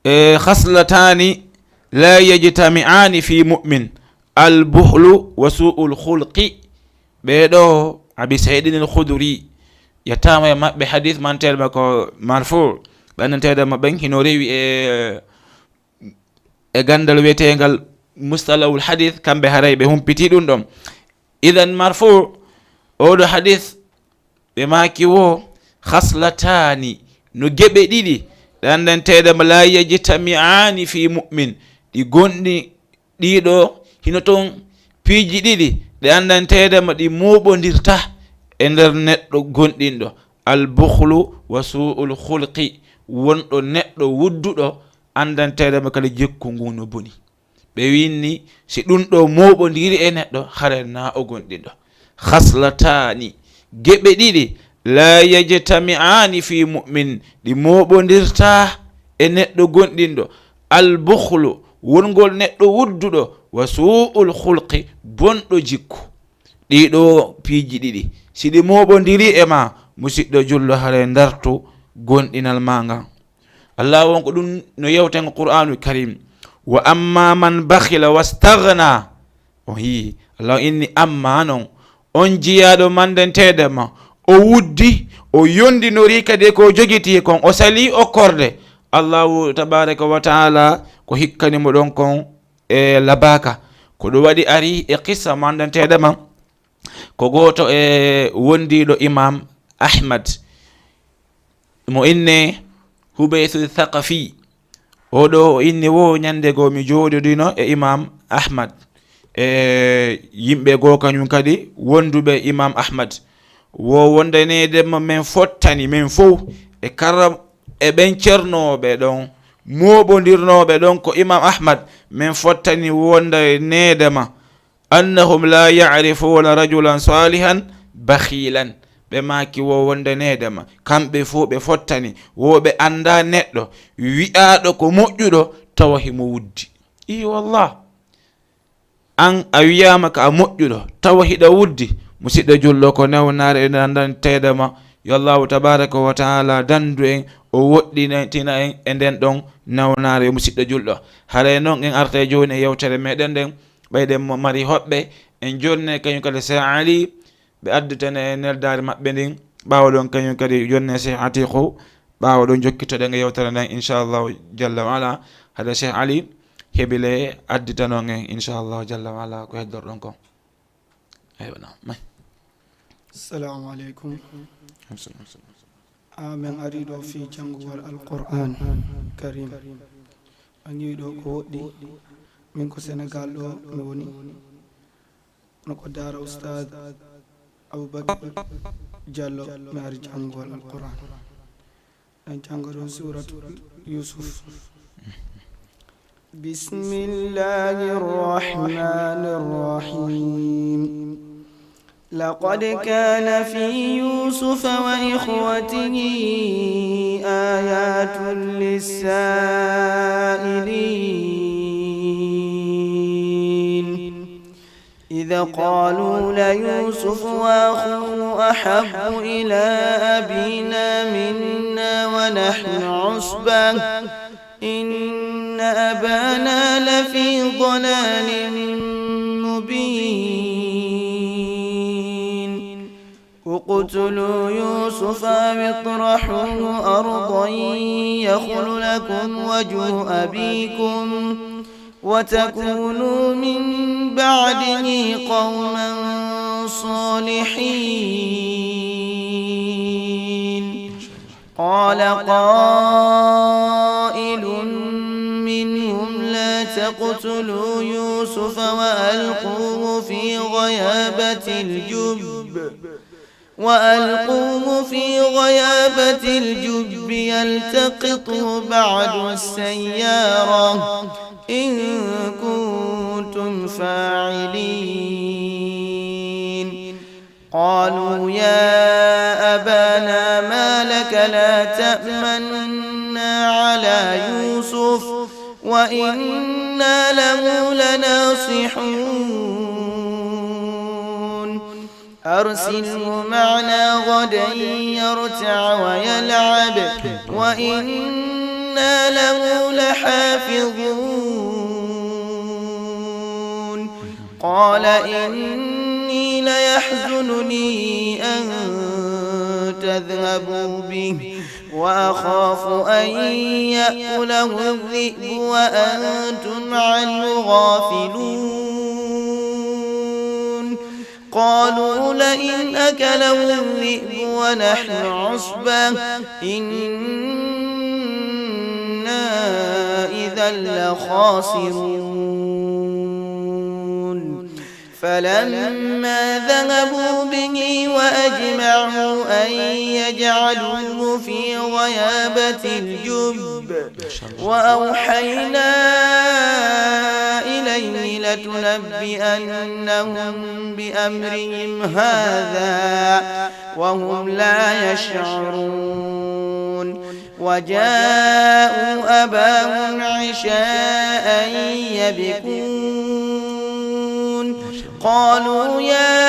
e, "Khaslatani la yajtami'ani fi mu'min, al bukhlu wa su'ul khulqi." Ɓee ɗo Abi Saidin al Khudri yettaama e maɓɓe, hadis manndanteeɗo ma ko marfu', ɓanndanteeɗo ma ɓen hino rewi e e ganndal wiyeteengal mustalahul hadith, kamɓe haray ɓe humpitii ɗum ɗon. Idan marfu, oɗo hadith, ɓe maaki wo, "Khaslataani", no geɓe ɗiɗi, ɗe anndanteeɗe ma, "la yajtami'aani fi mu'min", ɗi gonɗi ɗiɗo, hino ton piiji ɗiɗi, ɗe anndanteeɗe ma, ɗi mooɓondirta e nder neɗɗo gonɗinɗo. Al bukhlu wa su'ul khulqi, wonɗo neɗɗo wudduɗo, anndanteeɗe ma kala jikku ngun no boni. Ɓe winni, si ɗum ɗo mooɓondiri e neɗɗo, hare na o gonɗinɗo. Khaslataani, geɓe ɗiɗi, "la yajtami'aani fi mu'min", ɗi mooɓondirta e neɗɗo gonɗinɗo. Al bukhlu, wongol neɗɗo wudduɗo, wa su'ul khulqi, bonɗo jikku. Ɗiɗo piiji ɗiɗi, si ɗi mooɓondiri e ma, musidɗo julɗo, hare ndartu gonɗinal ma ngal. Allah won ko ɗum no yewten ko Qur'aanul Karim. "Wa amma man bakhila wastaghna." O hii, Allah inni, "Amma non, on jiyaaɗo manndanteeɗo ma, o wuddi, o yondinori kadi ko jogiti kon, o sali o korde." Allahu tabaraka wa taala ko hikkani mo ɗon kon e labaaka. Ko ɗum waɗi ari e qissa manndanteeɗo ma, ko gooto e wondiiɗo Imam Ahmad, mo inne Hubaysu Thaqafi. Oɗo o inni wo, ñande goo mi jooɗodino e Imam Ahmad, e yimɓe goo kañum kadi wonduɓe Imam Ahmad. Wo wondaneede mo men fottani, men fow, e kara, e ɓen cernooɓe ɗon, mooɓondirnooɓe ɗon ko Imam Ahmad, men fottani wondaneede ma. أنهم لا يعرفون رجلا صالحا بخيلا. Ɓe maaki wo wonde needema, kamɓe fuu ɓe fottani, wo ɓe anndaa neɗɗo wi'aaɗo ko moƴƴuɗo, tawa himo wuddi. Ii wallah. An a wi'aama ka a moƴƴuɗo, tawa hiɗa wuddi. Musiɗɗo julɗo, ko newnaare e nandan teedema. Yo Allahu tabaaraka wa taala dandu en, o woɗɗitina en e nden ɗon newnaare, yo musiɗɗo julɗo. Haray non en artay jooni e yewtere meɗen nden, ɓeyɗen mo mari hoɓɓe, en jonnay kañum kadi Seex Ali, ɓe additana en neldaari maɓɓe ndin. Ɓaawo ɗon kañum kadi jonnay Seex Atiiku, ɓaawo ɗon jokkitoɗen e yewtere nden, inchallahu jalla wa ala. Hade Seex Ali heɓile additanon en, inchallahu jalla wa ala, ko heddorɗon kon. Aywa, na, may. Assalamu aleykum. Amin. Amin. Ari ɗo fii janngugol Alqur'an Karim. A ngiwi ɗo ko woɗɗi. Min ko Senegal ɗo mi woni. Kono ko daara Ustaad Abubakar Jallo mi ari janngugol Alqur'an. En janngo ɗon Suuratul Yuusuf. بسم الله الرحمن الرحيم. لقد كان في يوسف وإخوته آيات للسائلين. إذ قالوا ليوسف وأخوه أحب إلى أبينا منا ونحن عصبة إن أبانا لفي ضلال مبين. اقتلوا يوسف أو اطرحوه أرضا يخل لكم وجه أبيكم وتكونوا من بعده قوما صالحين. قال قائل منهم لا تقتلوا يوسف وألقوه في غيابة الجب وألقوه في غيابة الجب يلتقطه بعض السيارة إن كنتم فاعلين. قالوا يا أبانا ما لك لا تأمنا على يوسف وإنا له لناصحون. أرسله معنا غدا يرتع ويلعب وإنا له لحافظون. قال إني ليحزنني أن تذهبوا به وأخاف أن يأكله الذئب وأنتم عنه غافلون. قالوا لئن أكله الذئب ونحن عصبة إنا إذا لخاسرون. فلما ذهبوا به وأجمعوا أن يجعلوه في غيابة الجب وأوحينا إليه لتنبئنهم بأمرهم هذا وهم لا يشعرون. وجاءوا أباهم عشاء يبكون. قالوا يا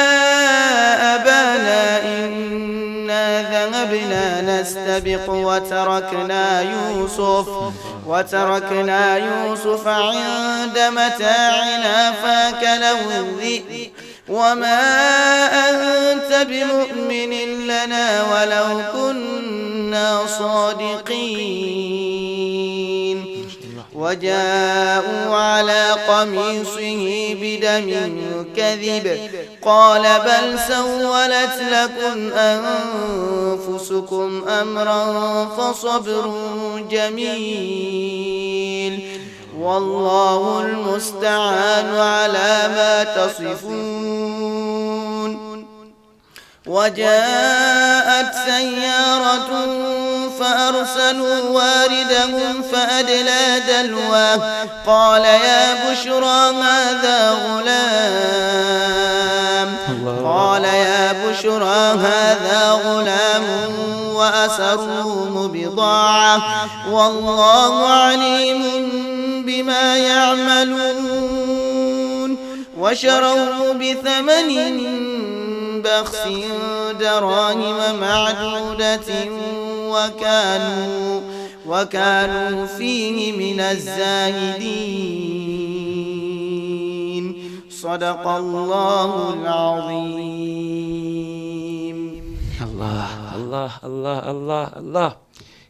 أبانا إنا ذهبنا نستبق وتركنا يوسف، وتركنا يوسف عند متاعنا فأكله الذئب وما أنت بمؤمن لنا ولو كنا صادقين. وجاءوا على قميصه بدم كذب قال بل سولت لكم أنفسكم أمرا فصبر جميل والله المستعان على ما تصفون. وجاءت سيارة أرسلوا واردهم فأدلى دلوه قال يا بشرى هذا غلام. الله. قال يا بشرى هذا غلام وأسروه بضاعة والله عليم بما يعملون. وشروه بثمن بخس دراهم معدودة وكانوا، وكانوا فيه من الزاهدين. صدق الله العظيم. الله، الله، الله، الله، الله.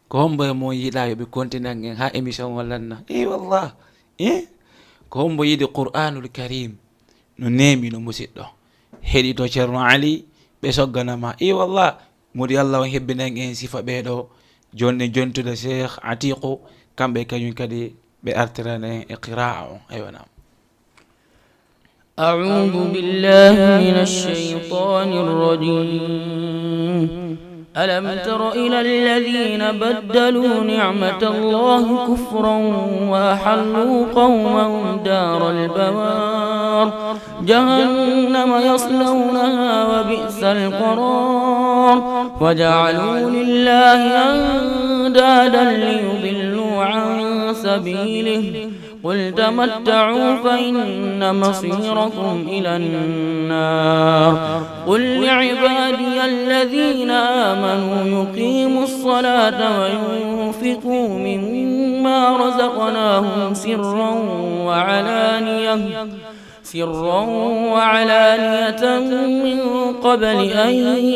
Ko hombo e mon yiɗa yo ɓe kontinan en ha émission o lanna? Eh, wallah. Eh? Ko hombo yiɗi Qur'anul Karim? No neemi no, musiɗɗo. Heɗito Ceerno Ali, ɓe sogganama. Eh, wallah. Modi Allah on hebbinan en sifa ɓeeɗo. Jonde jontude Cheikh Atiqu, kamɓe kañum kadi ɓe artirana en e qira'a on. Aywa, naam. أعوذ بالله من الشيطان الرجيم. ألم تر إلى الذين بدلوا نعمة الله كفرا وأحلوا قومهم دار البوار جهنم يصلونها وبئس القرار وجعلوا لله أندادا ليضلوا عن سبيله قل تمتعوا فإن مصيركم إلى النار. قل لعبادي الذين آمنوا يقيموا الصلاة وينفقوا مما رزقناهم سرا وعلانية، سرا وعلانية من قبل أن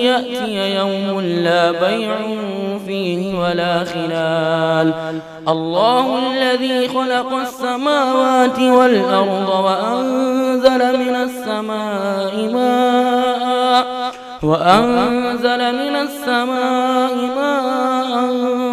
يأتي يوم لا بيع فيه ولا خلال. الله الذي خلق السماوات والأرض وأنزل من السماء ماء، وأنزل من السماء ماء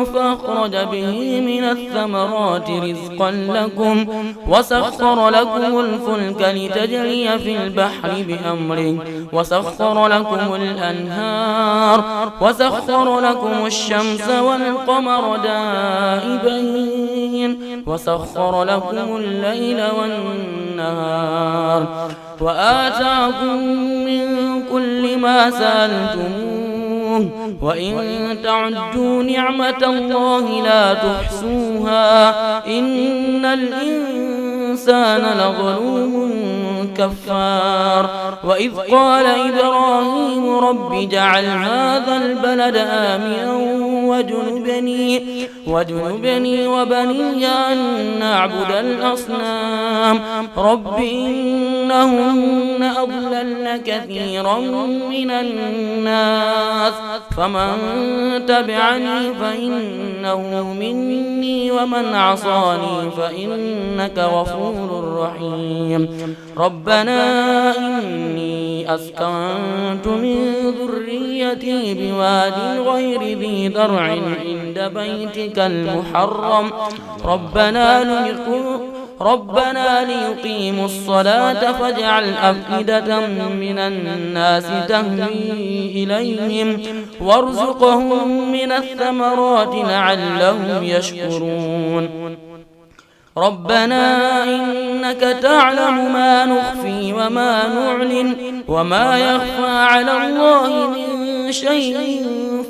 فأخرج به من الثمرات رزقا لكم، وسخر لكم الفلك لتجري في البحر بأمره، وسخر لكم الأنهار، وسخر لكم الشمس والقمر دائبين، وسخر لكم الليل والنهار، وآتاكم من كل ما سألتموه، وإن تعدوا نعمة الله لا تحصوها، إن الإنسان لظلوم كفار. وإذ قال إبراهيم رب اجعل هذا البلد آمنا واجنبني، واجنبني وبني أن نعبد الأصنام. رب إنهن أضللن كثيرا من الناس، فمن تبعني فإنه مني ومن عصاني فإنك غفور رحيم. ربنا إني أسكنت من ذريتي بواد غير ذي زرع عند بيتك المحرم، ربنا ليقيموا، ربنا ليقيموا الصلاة فاجعل أفئدة من الناس تهوي إليهم وارزقهم من الثمرات لعلهم يشكرون. ربنا إنك تعلم ما نخفي وما نعلن وما يخفى على الله من شيء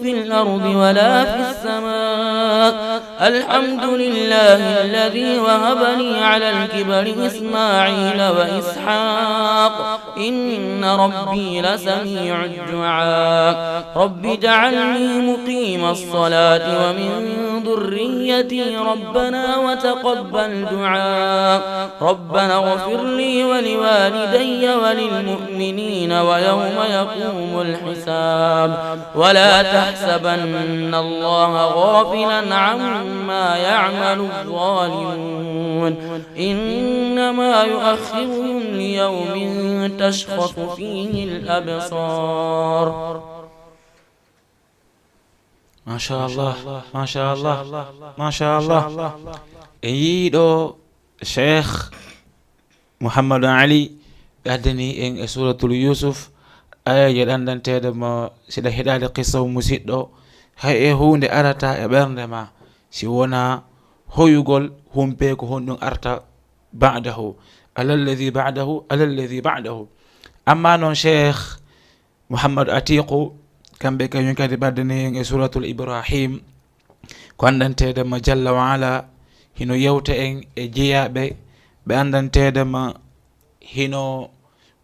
في الأرض ولا في السماء. الحمد لله الذي وهب لي على الكبر إسماعيل وإسحاق إن ربي لسميع الدعاء. رب اجعلني مقيم الصلاة ومن ذريتي ربنا وتقبل دعاء. ربنا اغفر لي ولوالدي وللمؤمنين ويوم يقوم الحساب. ولا تحسبن الله غافلا عما يعمل الظالمون. إنما يؤخرهم ليوم تشخص فيه الأبصار. Machallah, machallah, machallah. En yii ɗo Cheikh Mouhamadou Ali ɓe addani en e Suratul Yusuf, aya je ɗanɗanteede mo, siɗa heɗaade qissa o musiɗɗo, Hay e huunde arata e ɓernde ma, si wonaa hoyugol humpee ko honɗum arta ba'dahu, alalladhi ba'dahu, alalladhi ba'dahu. Amma noon Cheikh Mouhammad Atiqu, kamɓe kañum kadi ɓaddani en e Suratul Ibrahim, ko anndanteede ma Jalla wa Ala, hino yewta en e jeyaaɓe, ɓe anndanteede ma hino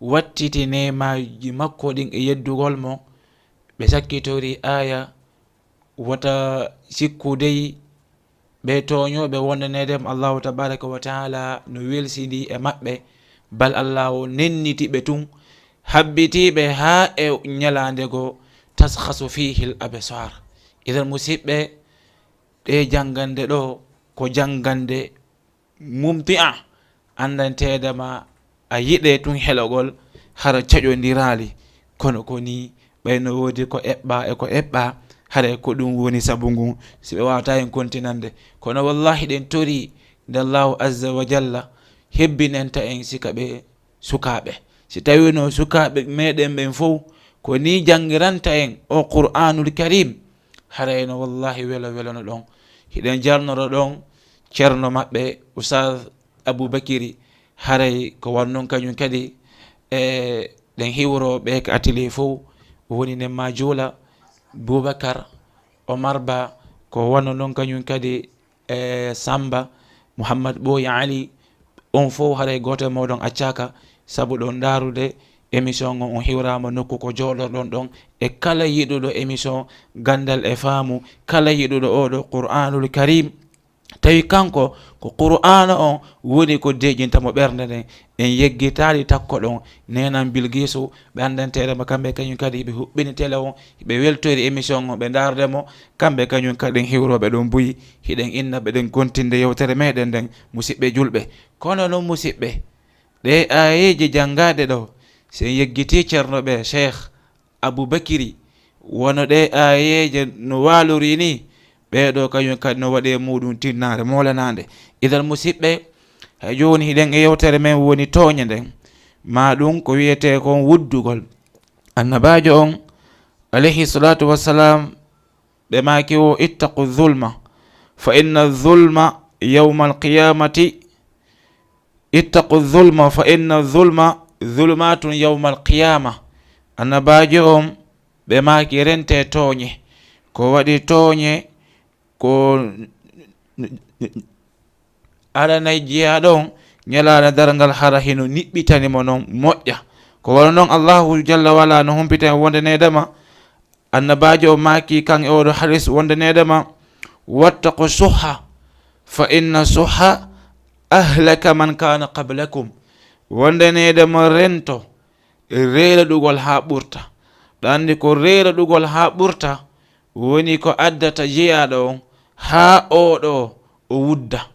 wattiti neemaaji makko ɗin e yeddugol mo, ɓe sakkitori aaya, wota sikku dey, ɓe tooñooɓe wondaneede mo Allahu tabaraka wa taala no welsidi e maɓɓe, bal Allah o nenniti ɓe tun, habbiti ɓe haa e ñalaande goo, taskhasu fihi l absar. Idan musiɓɓe, ɗe janngande ɗo ko janngande mumti'a, anndanteede ma a yiɗe tun helogol, hara caƴondiraali. Kono ko ni, ɓay no woodi ko eɓɓa e ko eɓɓa, haray ko ɗum woni sabu ngun, si ɓe waawata en kontinande. Kono wallahi ɗen tori nde Allahu azza wa jalla hebbinanta en sika ɓe sukaaɓe. Si tawino sukaaɓe meɗen ɓen fow ko ni janngiranta en o Qur'aanul Karim, haray no wallahi welo welono ɗon. Hiɗen jarnoro ɗon ceerno maɓɓe, Oustaz Aboubacry, haray ko wano non kañum kadi, e ɗen hiwro ɓe ka atelier fow, woni Nemma Juula, Boubacar, Omar Ba, ko wano non kañum kadi, e Samba, Mouhammad Ɓooyi Ali, on fow haray gooto e mooɗon accaaka, sabu ɗon ndaarude émission on, on hiwraama nokku ko jooɗorɗon ɗon, e kala yiɗuɗo émission Ganndal e Faamu, kala yiɗuɗo oo ɗoo Qur'aanul Karim, tawi kanko ko Qur'aana on woni ko deeƴinta mo ɓernde nden. En yeggitaali takko ɗon, neenam Bilgisu, ɓe anndanteede mo, kamɓe kañum kadi hiɓe huɓɓini tele on, hiɓe weltori émission on, ɓe ndaarde mo, kamɓe kañum kadi en hiwrooɓe ɗon buy, hiɗen inna ɓe ɗen kontinde yewtere meɗen nden, musiɓɓe julɓe. Kono non musiɓɓe, ɗe aayeeje janngaaɗe ɗo, si en yeggitii ceerno ɓe, Cheikh Aboubacry, wano ɗe aayeeje no waalori ni, ɓee ɗoo kañum kadi no waɗi e muuɗum tinnaare moolanaande. Idan musiɓɓe, hay jooni hiɗen e yewtere men woni tooñe nden, maa ɗum ko wiyetee kon wuddugol. Annabaajo on, alayhi salatu wassalam, ɓe maaki o, "Ittaqu zulma, fa inna zulma yawmal qiyamati, ittaqu zulma, fa inna zulma zulumatun yawmal qiyama." Annabaajo on, ɓe maaki, "Rente tooñe." Ko waɗi tooñe, ko aranay jeyaaɗo on, ñalaande darngal hara hino niɓɓitani mo non moƴƴa. Ko wano non Allahu jalla wala no humpita en wonde needama, annabaajo o maaki kan e oɗo hadis wonde needama, "Wattaqu suhha, fa inna suhha ahlaka man kana qablakum." Wonde needama rento reeroɗugol haa ɓurta. Ɗa anndi ko reeroɗugol haa ɓurta woni ko addata jeyaaɗo on haa oɗo o wudda.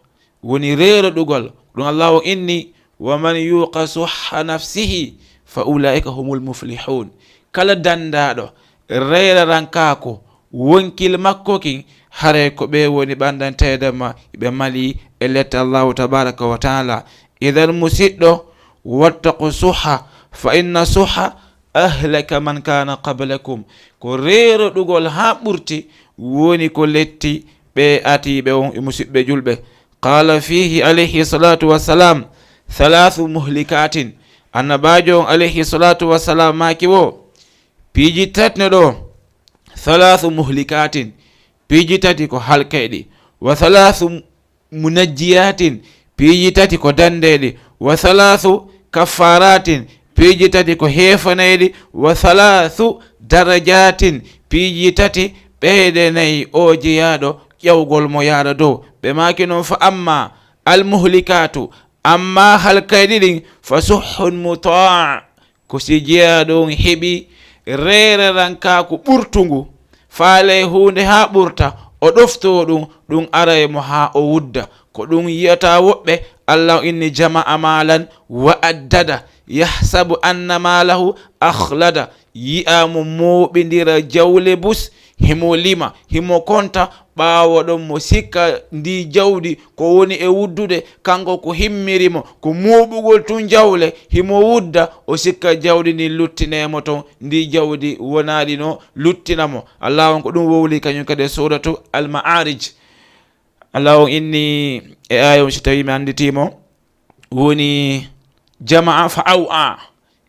Woni reeroɗugol. Ɗum Allah o inni, "Wa man yuqa suhha nafsihi fa ulaika humul muflihun." Kala dandaaɗo reerarankaaku wonkil makko kin, haray ko ɓe woni ɓandanteede ma, ɓe mali e lette Allahu tabaraka wa taala. Idan musiɗɗo, wattaqu suhha, fa inna suhha ahlaka man kana qablakum. Ko reeroɗugol haa ɓurti woni ko letti ɓe atiiɓe on, e musiɓɓe julɓe. Qala fihi alayhi salatu wassalam, thalathu muhlikatin. Annabaajo on alayhi salatu wassalam maaki wo, piiji tati ne ɗo, thalathu muhlikatin, piiji tati ko halkayɗi, wa thalathu munajjiyatin, piiji tati ko dandeeɗi, wa thalathu kaffaratin, piiji tati ko heefanayɗi, wa thalathu darajatin, piiji tati ɓeydanay o jeyaaɗo ƴawgol mo yaara dow. Ɓe maaki non, fa amma almuhlikatu, amma halkayɗi ɗin, fa suhhun mutaa, ko si jeyaaɗo on heɓi reererankaaku ɓurtungu, faalay huunde haa ɓurta, o ɗoftoo ɗum, ɗum aray mo haa o wudda. Ko ɗum yi'ata woɓɓe, Allah inni, "Jama'a maalan wa addada, yahsabu anna maalahu akhlada." Yi'a mo mooɓindira jawle bus, himo lima, himo konta, ɓaawo ɗon mo sikka ndi jawdi ko woni e wuddude, kanko ko himmiri mo, ko mooɓugol tun jawle, himo wudda, o sikka jawdi ndin luttinee mo ton, ndi jawdi wonaali no luttina mo. Allah on ko ɗum wowli kañum kadi e suratu Al-Ma'arij. Allah on inni e aaya on, si tawi mi annditiimo, woni jama'a fa aw'a.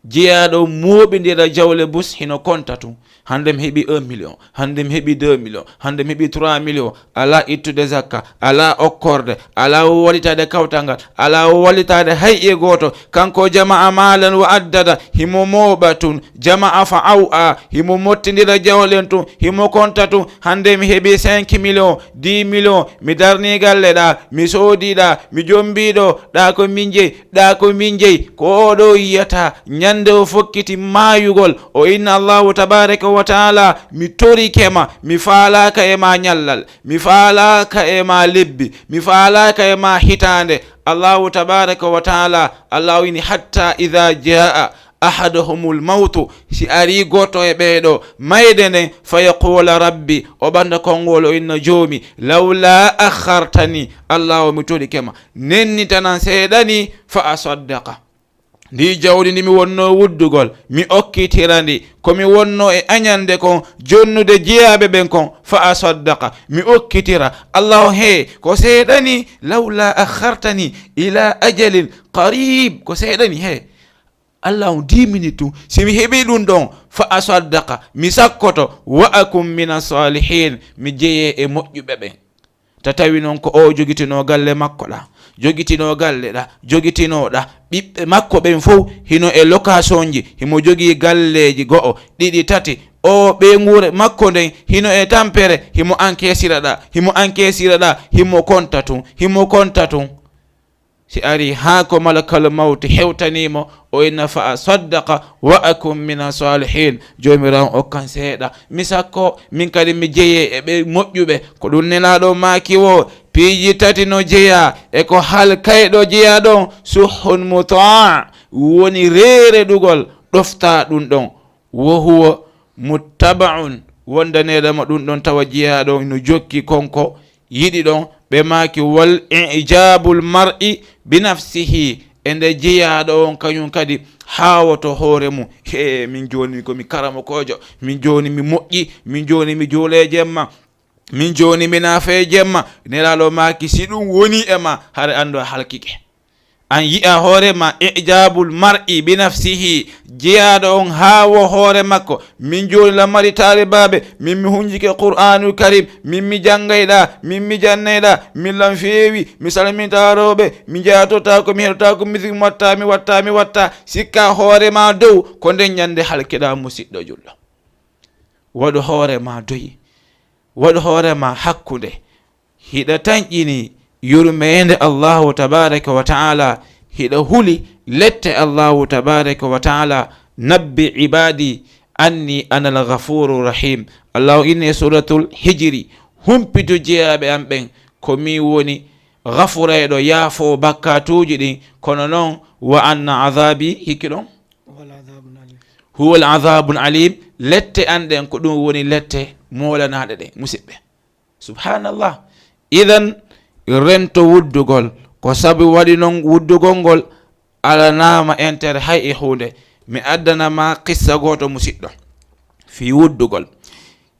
Jeyaaɗo mooɓindira jawle bus hino konta tun. Hannde mi heɓi un million, hannde mi heɓi deux millions, hannde mi heɓi trois millions. Alaa ittude zakka, alaa okkorde, alaa wallitaade kawtal ngal, alaa wallitaade hay e gooto. Kanko jama'a maalan wa addada, himo mooɓa tun. Jama'a fa aw'a, himo mottindira jawlen tun, himo konta tun. Hannde mi heɓi cinq millions, dix millions, mi darni galle ɗa, mi soodi ɗa, mi jombi ɗo, ɗa ko min jeyi, ɗa ko min jeyi. Ko oɗo yiyata, ñande o fokkiti maayugol, o inna Allahu tabaraka wa taala, mi torike ma, mi faalaaka e ma ñallal, mi faalaaka e ma lebbi, mi faalaaka e ma hitaande. Allahu tabaraka wa taala, Allahu ini, hatta idha jaa ahaduhumul mawtu, si ari gooto e ɓee ɗoo mayde nden, fa yaqula rabbi, o ɓannda konngol, o inna joomi, lawla akhartani, Allah o mi torike ma, nennitanan seeɗa ni, fa asaddaqa. Ndi jawdi ndi mi wonno wuddugol, mi okkitira ndi, ko mi wonno e añande kon, jonnude jeyaaɓe ɓen kon, fa asaddaqa, mi okkitira. Allah o, hee, ko seeɗa ni, lawla akhartani ila ajalin qarib, ko seeɗa ni, hee. Allah on, dix minutes tun, si mi heɓi ɗum ɗon, fa asaddaqa, mi sakkoto, wa akun mina salihin, mi jeyee e moƴƴuɓe ɓen. Ta tawi non ko o jogitinoo galle makko ɗa, jogitinoo galle ɗa, jogitinoo ɗa, ɓiɓɓe makko ɓen fow hino e location ji, himo jogii galleeji go'o, ɗiɗi, tati, o ɓeynguure makko nden hino e tampere, himo encaissira ɗa, himo encaissira ɗa, himo konta tun, himo konta tun. Si ari haa ko malakal mawti hewtanii mo, o inna fa asaddaqa wa akun mina salihin. Joomiraawo okkan seeɗa. Mi sakko, min kadi mi jeyee e ɓe moƴƴuɓe. Ko ɗum Nelaaɗo maaki wo, piiji tati no jeyaa e ko halkayɗo jeyaa ɗon, suhun mutaa, woni reereɗugol ɗoftaa ɗum ɗon. Wa huwa muttaba'un, wondaneeɗo mo ɗum ɗon tawa jeyaaɗo no jokki konko yiɗi ɗon, ɓe maaki, wal ijabul mar'i bi nafsihi, e nde jeyaaɗo on kañum kadi haawoto hoore mum. He, min jooni ko mi karamokoojo, min jooni mi moƴƴi, min jooni mi juulee jemma, min jooni mi naafee jemma. Nelaaɗo maaki, si ɗum woni e ma, hare anndu a halkike. An yi'a hoore ma, ijabul mar'i bi nafsihi, jeyaaɗo on haawo hoore makko. Min jooni lan mari taalibaaɓe, min mi hunjike Qur'aanul Karim, min mi janngayɗa, min mi jannayɗa, min lan feewi, mi salminta rewɓe, mi jaatotaako, mi heɗotaako musique, mi watta, mi watta, mi watta. Sikka hoore ma dow, ko nden ñande halkiɗa, musiɗɗo julɗo. Waɗu hoore ma doyi, waɗu hoore ma hakkunde. Hiɗa tanƴini yurmeende Allahu tabaraka wa ta'ala, hiɗa huli lette Allahu tabaraka wa ta'ala, nabbi ibadi anni ana al-ghafuru rahim. Allahu inni e suratul Hijri, humpitu jeyaaɓe am ɓen, ko mi woni gafurayɗo, yaafo bakkatuuji ɗin, kono non wa anna azabi, hikki ɗon? Huwa al-azabun alim. Huwa al-azabun alim, lette an ɗen ko ɗum woni lette moolanaaɗe ɗen, musiɓɓe. Subhanallah. Idan, rento wuddugol. Ko sabu waɗi non wuddugol ngol alanaama entere hay e huunde. Mi addana ma qissa gooto, musiɗɗo, fii wuddugol.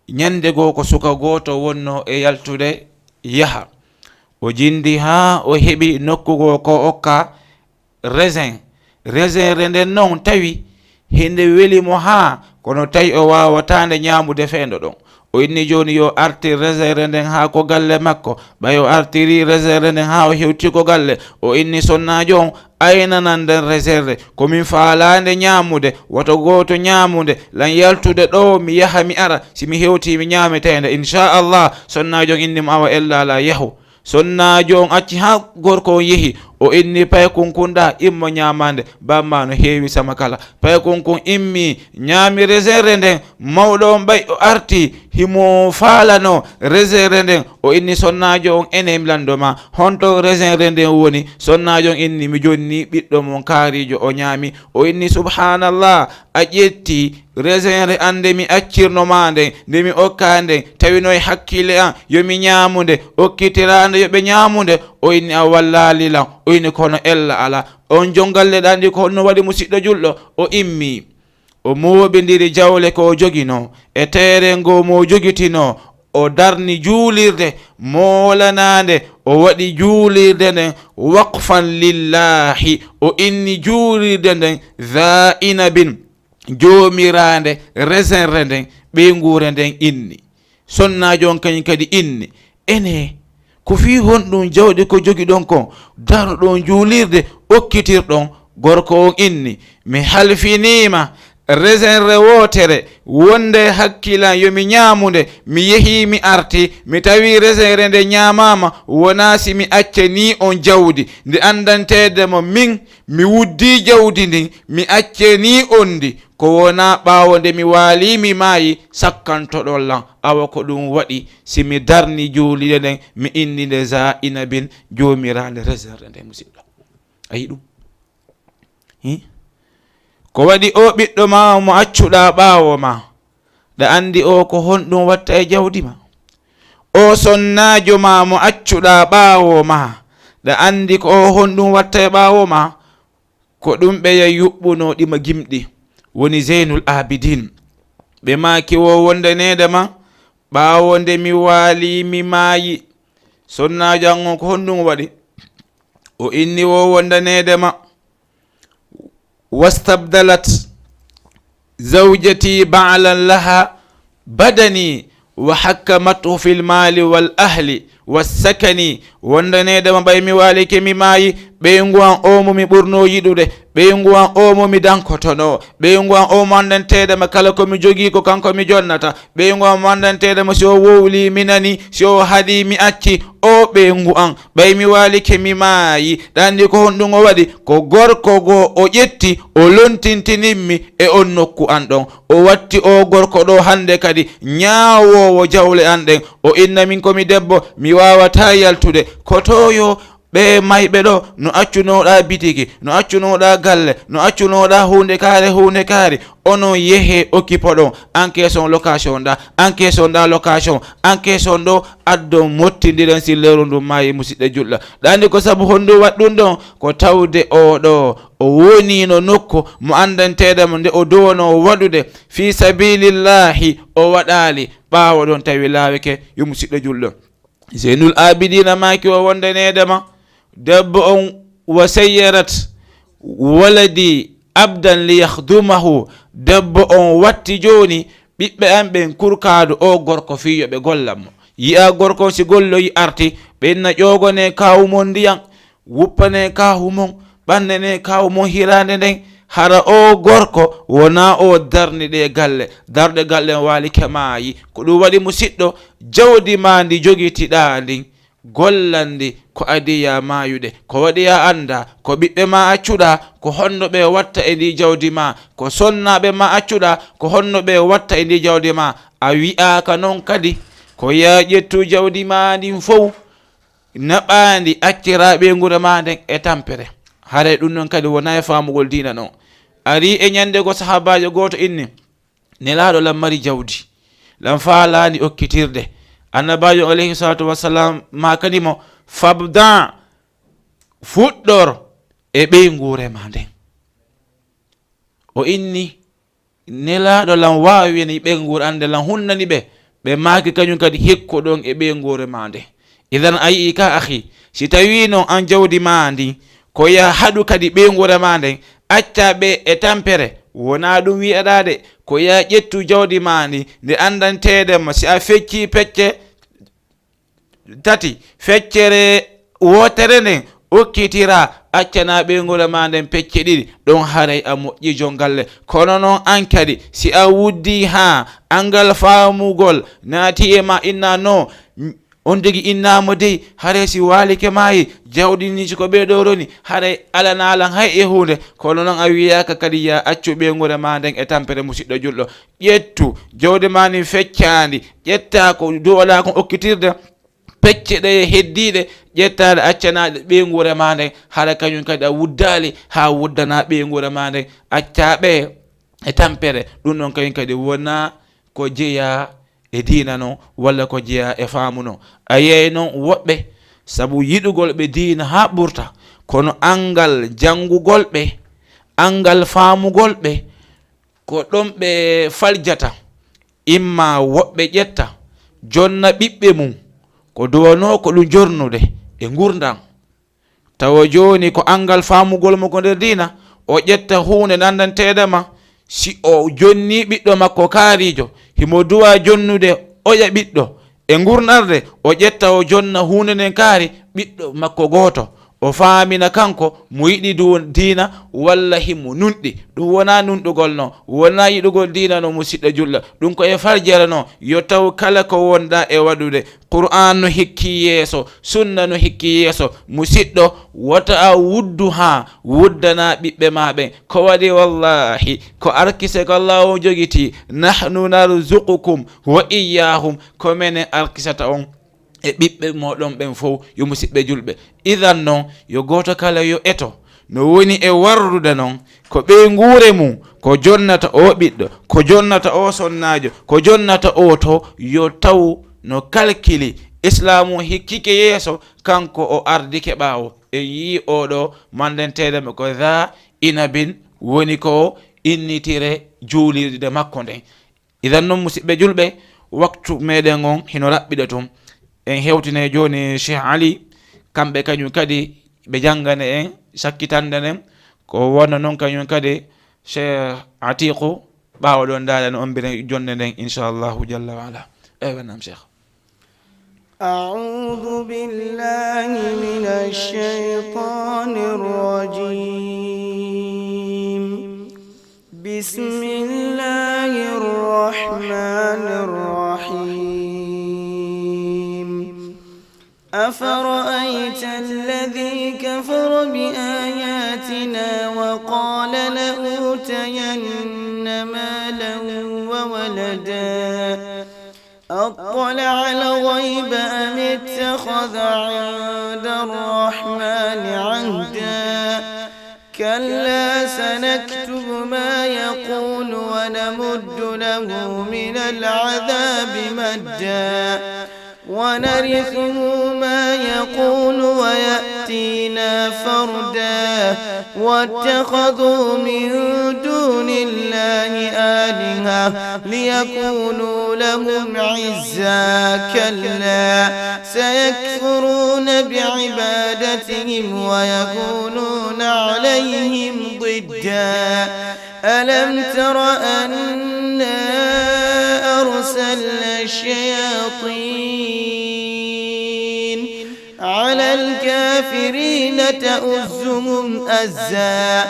Ñande goo ko suka gooto wonno e yaltude yaha. O jindi haa o heɓi nokku goo ko okka raisin. Raisin nden non tawi hinde weli mo haa kono tawi o waawataa nde ñaamude feendo ɗon. O inni jooni yo artir raisin nden haa ko galle makko. Ɓay o artiri raisin nden haa o hewti ko galle, o inni sonnaajo on, aynanan nden raisin nde. Ko min faalaa nde ñaamude, woto gooto ñaamu nde. Lan yaltude ɗoo, mi yaha mi ara. Si mi hewtii, mi ñaametee nde, inchallah. Sonnaajo on inni mo, awa ella alaa, yahu. Sonnaajo on acci haa gorko on yehi. O inni paykun kun ɗa, immo ñaamande. Bamma no heewi sama kala. Paykun kun immi, ñaami raisin nden. Mawɗo on ɓay o arti, himo faalano raisin nden. O inni sonnaajo on, ene mi lanndo ma, honto raisin nden woni? Sonnaajo on inni, mi jonni ɓiɗɗo mon kaariijo, o ñaami. O inni, subhanallah, a ƴetti Resenre an nde mi accirno ma nden, nde mi okka nden, tawino e hakkille an, yo mi ñaamu nde, okkitiraande yo ɓe ñaamu nde, o inni a wallaali lan, o inni kono ella ala. On jongalle ɗan ɗi ko honno waɗi musiɗɗo julɗo? O immi, o mooɓindiri jawle ko o joginoo, e teere ngo mo jogitinoo, o darni juulirde moolanaande, o waɗi juulirde nden waqfan lillahi, o inni juulirde nden za inabin, joomiraande resenre nden, ɓeynguure nden inni. Sonnaajo on kañum kadi inni, ene, ko fii honɗum jawɗi ko jogiɗon kon, daroɗon juulirde, okkitirɗon? Gorko on inni, mi halfiniima resenre wootere, wonde hakkilan yo mi ñaamu nde, mi yehii mi arti, mi tawi resenre nde ñaamaama, wonaa si mi accanii on jawdi, nde anndanteede mo min, mi wuddii jawdi ndin, mi accanii on ndi, ko wonaa ɓaawo nde mi waalii mi maayi, sakkantoɗon lan. Awa ko ɗum waɗi, si mi darni juulirde nden, mi inni nde za inabin, joomiraande resenre nde, musiɗɗo. A yi ɗum? Hi? Ko waɗi o ɓiɗɗo ma mo accuɗaa ɓaawo ma, ɗa anndi o ko honɗum watta e jawdi ma? O sonnaajo ma mo accuɗaa ɓaawo ma, ɗa anndi ko o honɗum watta e ɓaawo ma? Ko ɗum ɓeya yuɓɓunoo ɗi ma gimɗi, woni Zeynul Abidin. Ɓe maaki wo wondaneede ma, ɓaawo nde mi waali, mi maayi. Sonnaajo an on ko honɗum waɗi? O inni wo wondaneede ma. Wastabdalat zawjati ba'lan laha badani wa hakkamathu fil mali wal ahli was sakani. Wondaneede ma ɓay mi waalike mi maayi, ɓeyngu an o mo mi ɓurnoo yiɗude, ɓeyngu an o mo mi dankotonoo, ɓeyngu an o mo anndanteede ma kala ko mi jogii ko kanko mi jonnata, ɓeyngu an mo anndanteede ma si o wowlii mi nanii, si o haɗii mi acci, o ɓeyngu an. Ɓay mi waalike mi maayi, ɗa anndi ko honɗum o waɗi? Ko gorko goo o ƴetti, o lontintinimmi e on nokku an ɗon. O watti o gorko ɗoo hannde kadi ñaawoowo jawle an ɗen. O inna min ko mi debbo, mi waawataa yaltude. Ko tooyo ɓee mayɓe ɗoo, no accunooɗaa bitiki, no accunooɗaa galle, no accunooɗaa huunde kaare, huunde kaari. Onon yehee okipoɗon, encaisse on location ɗa, encaisse on ɗa location, encaisse on ɗo, addon mottindiren silleeru ndun maayi, musiɗɗo julɗo. Ɗa anndi ko sabu honɗum waɗɗun ɗon? Ko tawde oo ɗoo, o woniino nokku mo anndanteeɗo mo nde o duwanoo waɗude fii sabiilillaahi, o waɗaali. Ɓaawo ɗon tawi laawike, yo musiɗɗo julɗo. Zeynul Abidina maaki o wondaneede ma, debbo on wa sayyarat waladi abdan li yakhdumahu, debbo on watti jooni ɓiɓɓe an ɓen kurkaadu o gorko fii yo ɓe gollan mo. Yi'a gorko on si golloyi arti, ɓe inna ƴoogone kaawu mon ndiyan, wuppane kaawu mon, ɓannane kaawu mon hiraande nden. Hara o gorko wonaa o darni ɗe galle, darɗe galle on waalike maayi. Ko ɗum waɗi musiɗɗo, jawdi ma ndi jogitiɗaa ndin, gollan ndi ko adii ya maayude. Ko waɗi ya anndaa ko ɓiɓɓe ma accuɗaa, ko honno ɓe watta e ndi jawdi ma? Ko sonnaaɓe ma accuɗaa, ko honno ɓe watta e ndi jawdi ma? A wi'aaka non kadi. Ko ya ƴettu jawdi ma ndin fow, naɓaa ndi, acciraa ɓeynguure ma nden e tampere. Haray ɗum non kadi wonaa e faamugol diina non. Arii e ñannde goo sahaabaajo gooto inni, Nelaaɗo lan mari jawdi, lan faalaani okkitirde. Annabaajo alayhi salaatu wassalam maakani mo, fabda, fuɗɗor e ɓeynguure ma nden. O inni, Nelaaɗo lan waawini ɓeynguure an nde, lan hunnani ɓe. Ɓe maaki kañum kadi, hikku ɗon e ɓeynguure ma nde. Idan a yi'i ka, akhi, si tawii non an jawdi ma ndin, ko ya haɗu kadi ɓeynguure ma nden, accaa ɓe e tampere, wonaa ɗum wi'aɗaa de, ko ya ƴettu jawdi ma ndin, nde anndanteede ma, si a feccii pecce tati, feccere wootere nden okkitiraa, accanaa ɓeynguure ma nden pecce ɗiɗi, ɗon haray a moƴƴi jongalle. Kono non an kadi, si a wuddii haa angal faamugol naati e ma, inna non, on tigi innaama dey, haray si waalike maayi, jawdi ni si ko ɓee ɗoo roni, haray alanaa lan hay e huunde. Kono non a wiyaaka kadi ya accu ɓeynguure ma nden e tampere, musiɗɗo julɗo. Ƴettu jawdi ma ndin feccaandi, ƴettaa ko duwalaa kon okkitirde, pecce ɗe heddiiɗe, ƴettaa ɗe accanaa ɗe ɓeynguure ma nden, hara kañum kadi a wuddaali haa wuddanaa ɓeynguure ma nden, accaa ɓe e tampere. Ɗum ɗon kañum kadi wonaa ko jeyaa e diina non, walla ko jeyaa e faamu non. A yiyay non woɓɓe, sabu yiɗugol ɓe diina haa ɓurta, kono anngal janngugol ɓe, anngal faamugol ɓe, ko ɗon ɓe faljata. Imma woɓɓe ƴetta, jonna ɓiɓɓe mum, ko duwanoo ko ɗum jonnude e ngurndan. Tawa jooni ko anngal faamugol mo ko nder diina, o ƴetta huunde nanndanteeɗe ma, si o jonni ɓiɗɗo makko kaariijo, himo duwa jonnude oya ɓiɗɗo e ngurnarde, o ƴetta o jonna huunde nden kaari ɓiɗɗo makko gooto. O faamina kanko mo yiɗi du-, diina, walla himo nunɗi. Ɗum wonaa nunɗugol non, wonaa yiɗugol diina non, musiɗɗo julɗo. Ɗum ko e farjere non, yo taw kala ko wonɗaa e waɗude, Qur'aan no hikki yeeso, sunna no hikki yeeso. Musiɗɗo, wota a wuddu haa wuddanaa ɓiɓɓe maa ɓen. Ko waɗi, wallaahi, ko arkise ko Allaahu on jogitii, "Nahnu narzuqukum wa iyyaahum", ko menen arkisata on e ɓiɓɓe mooɗon ɓen fow, yo musiɓɓe julɓe. Idan non, yo gooto kala yo eto no woni e warrude non, ko ɓeynguure mum, ko jonnata o ɓiɗɗo, ko jonnata o sonnaajo, ko jonnata o to, yo taw no kalkili. Islaamu hikkike yeeso, kanko o ardike ɓaawo. En yii oɗo manndanteeɗo mo ko za inabin, woni ko innitire juulirde makko nden. Idan non, musiɓɓe julɓe, waktu meɗen on hino raɓɓiɗa tun. En hewtinay jooni Cheikh Ali, kamɓe kañum kadi ɓe janngana en, sakkitande nden. Ko wonno non kañum kadi Cheikh Atiqu, ɓaawo ɗon ndaɗen on mbira jonde nden, inchallahu jalla wa ala. Eywa, nam Cheikh. أعوذ بالله من الشيطان الرجيم. بسم الله الرحمن الرحيم. أفرأيت الذي كفر بآياتنا وقال لأوتين مالا وولدا، أطلع الغيب أم اتخذ عند الرحمن عهدا؟ كلا سنكتب ما يقول ونمد له من العذاب مدا، ونرثه ما يقول ويأتينا فردا. واتخذوا من دون الله آلهة ليكونوا لهم عزا. كلا سيكفرون بعبادتهم ويكونون عليهم ضدا. ألم تر أنا أرسلنا الشياطين على الكافرين تؤزهم أزا.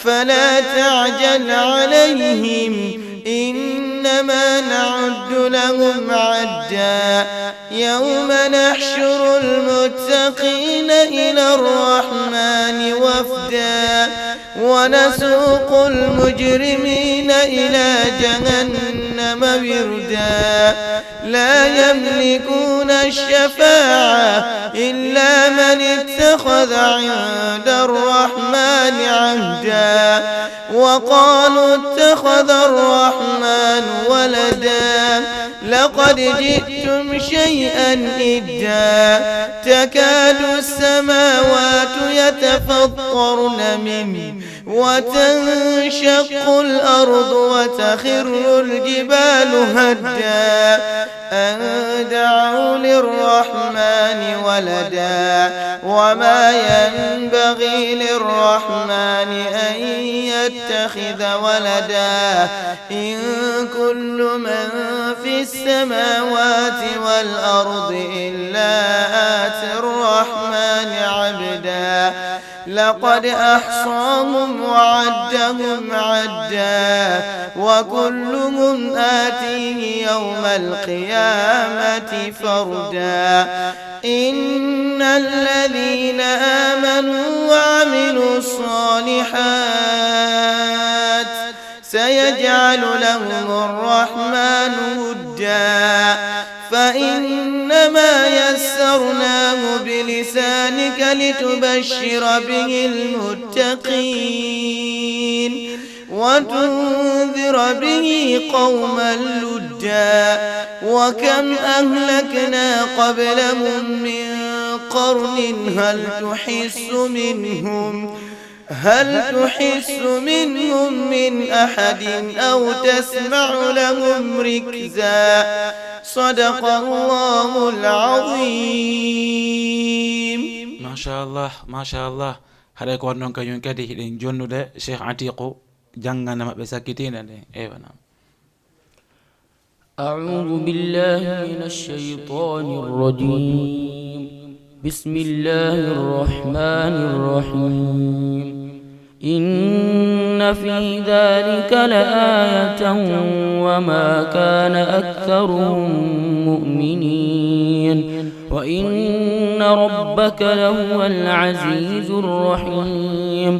فلا تعجل عليهم، إنما نعد لهم عدا. يوم نحشر المتقين إلى الرحمن وفدا. ونسوق المجرمين إلى جهنم وردا. لا يملكون الشفاعة إلا من اتخذ عند الرحمن عهدا. وقالوا اتخذ الرحمن ولدا. لقد جئتم شيئا إدا. تكاد السماوات يتفطرن منه وتنشق الأرض وتخر الجبال هدا. أن دعوا للرحمن ولدا. وما ينبغي للرحمن أن يتخذ ولدا. إن كل من في السماوات والأرض إلا آتي الرحمن عبدا. لقد أحصاهم وعدهم عدا. وكلهم آتيه يوم القيامة فردا. إن الذين آمنوا وعملوا الصالحات سيجعل لهم الرحمن ودا. فإنما يسرناه بلسانك لتبشر به المتقين. وتنذر به قوما لدا. وكم أهلكنا قبلهم من قرن هل تحس منهم، هل تحس منهم من أحد أو تسمع لهم ركزا. صدق الله العظيم. Machallah, machallah. Haɗay ko waɗ noon kañum kadi hiɗen jonnude Cheikh Atiqu janngana maɓɓe sakkitiinde nde. Eywa, naam. أعوذ بالله من الشيطان الرجيم. بسم الله الرحمن الرحيم. إن في ذلك لآية وما كان أكثرهم مؤمنين وإن ربك لهو العزيز الرحيم.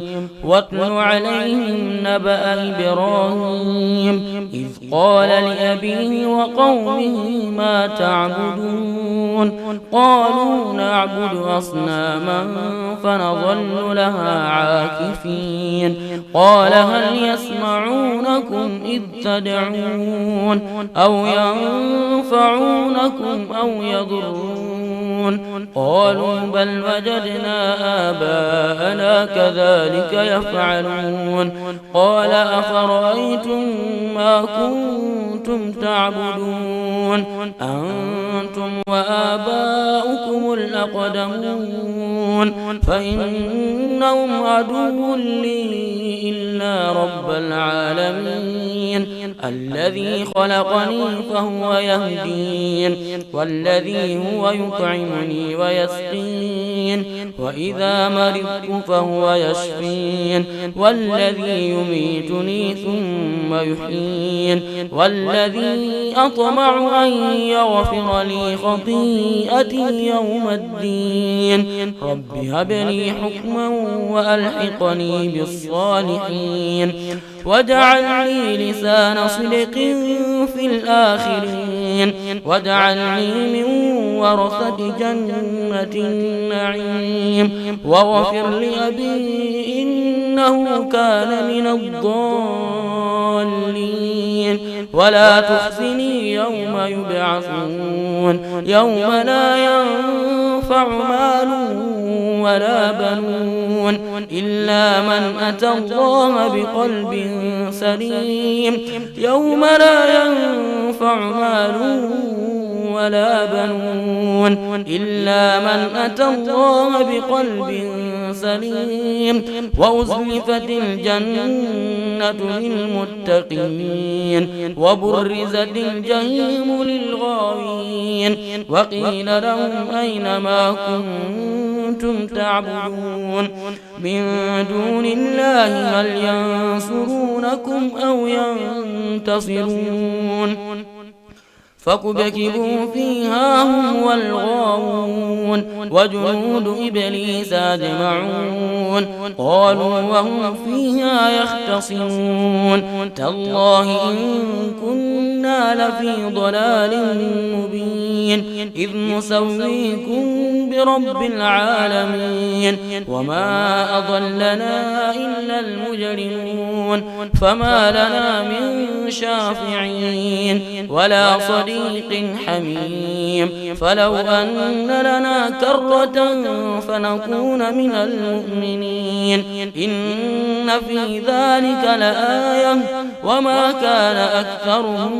واتل عليهم نبأ إبراهيم إذ قال لأبيه وقومه ما تعبدون؟ قالوا نعبد أصناما فنظل لها عاكفين. قال هل يسمعونكم إذ تدعون أو ينفعونكم أو يضرون؟ قالوا بل وجدنا آباءنا كذلك يفعلون. قال أفرأيتم ما كنتم تعبدون أنتم وآباؤكم الأقدمون فإنهم عدو لي إلا رب العالمين الذي خلقني فهو يهدين والذي هو يطعمني ويسقين وإذا مرضت فهو يشفين والذي يميتني ثم يحيين والذي أطمع أن يغفر لي خطيئتي يوم الدين رب هب لي حكما وألحقني بالصالحين واجعل لي لسان صدق في الآخرين واجعلني من ورثة جنة النعيم واغفر لأبي إنه كان من الضالين ولا تخزني يوم يبعثون يوم لا ينفع مال ولا بنون إلا من أتى الله بقلب سليم يوم لا ينفع مال ولا بنون إلا من أتى الله بقلب سليم وأزلفت الجنة للمتقين وبرزت الجحيم للغاوين وقيل لهم أين ما كنتم تعبدون من دون الله هل ينصرونكم أو ينتصرون فكبكبوا فيها هم والغاوون وجنود إبليس أجمعون قالوا وهم فيها يختصمون تالله إن كنا لفي ضلال مبين إذ نسويكم برب العالمين وما أضلنا إلا المجرمون فما لنا من شافعين ولا صديق حميم فلو أن لنا كرة فنكون من المؤمنين إن في ذلك لآية وما كان أكثرهم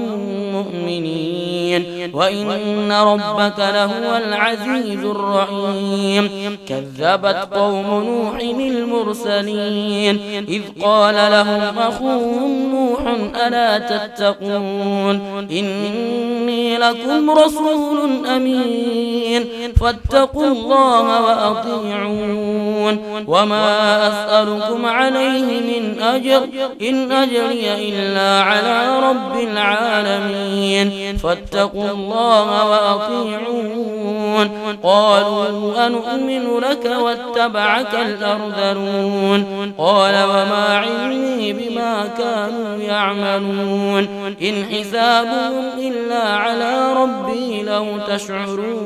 مؤمنين وإن ربك لهو العزيز الرحيم كذبت قوم نوح المرسلين إذ قال لهم أخوهم نوح ألا تتقون إني لكم رسول أمين فاتقوا الله وأطيعون وما أسألكم عليه من أجر إن أجري إلا على رب العالمين فاتقوا الله وأطيعون قالوا أنؤمن لك واتبعك الأرذلون قال وما علمي بما كانوا يعملون إن حسابهم إلا على ربي لو تشعرون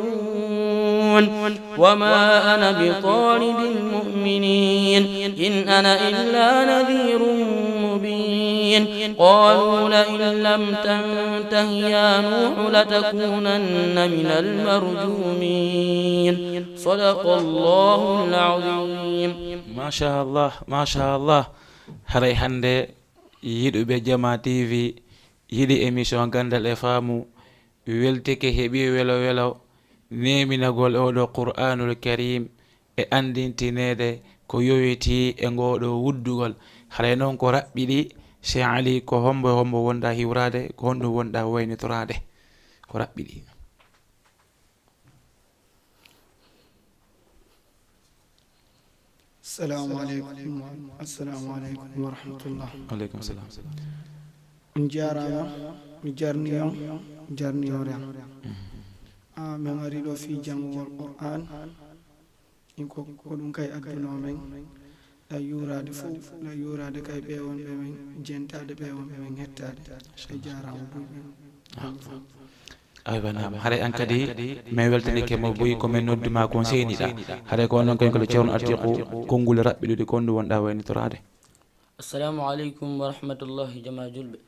وما أنا بطارد المؤمنين إن أنا إلا نذير مبين قالوا لئن لم تنته يا نوح لتكونن من المرجومين. صدق الله العظيم. Machallah, machallah. Haray hannde yiɗuɓe Jama T V, yiɗi émission Ganndal e Faamu, weltike, heɓi welo welo neeminagol oɗo Qur'aanul Kariim e anndintineede ko yowitii e ngooɗo wuddugol. Haray noon ko raɓɓiɗi, Cheikh Ali, ko hombo e hombo wonɗa hiwraade, ko honɗum wonɗa waynitoraade? Ko raɓɓiɗi. Assalamu aleykum. Assalamu aleykum wa rahmatullah. Aleykum salam. On jaaraama, mi jarni on, jarni on ren. Ah, min ari ɗo fii janngugol Qur'an. In ko ko ɗum kay adduno men. La yuuraade fof, la yuuraade kay ɓe wonɓe men jentaade, ɓe wonɓe men hettaade. E jaaraama buy ɓen. Aywa, naam. Haray an kadi, min weltanike mo buy ko min noddi ma kon seyniɗa. Haray ko onon kañum kadi Ceerno Atiiku, konnguli raɓɓiɗuɗi ko honɗum wonɗa waynitoraade? Assalamu aleykum wa rahmatullahi, jama julɓe.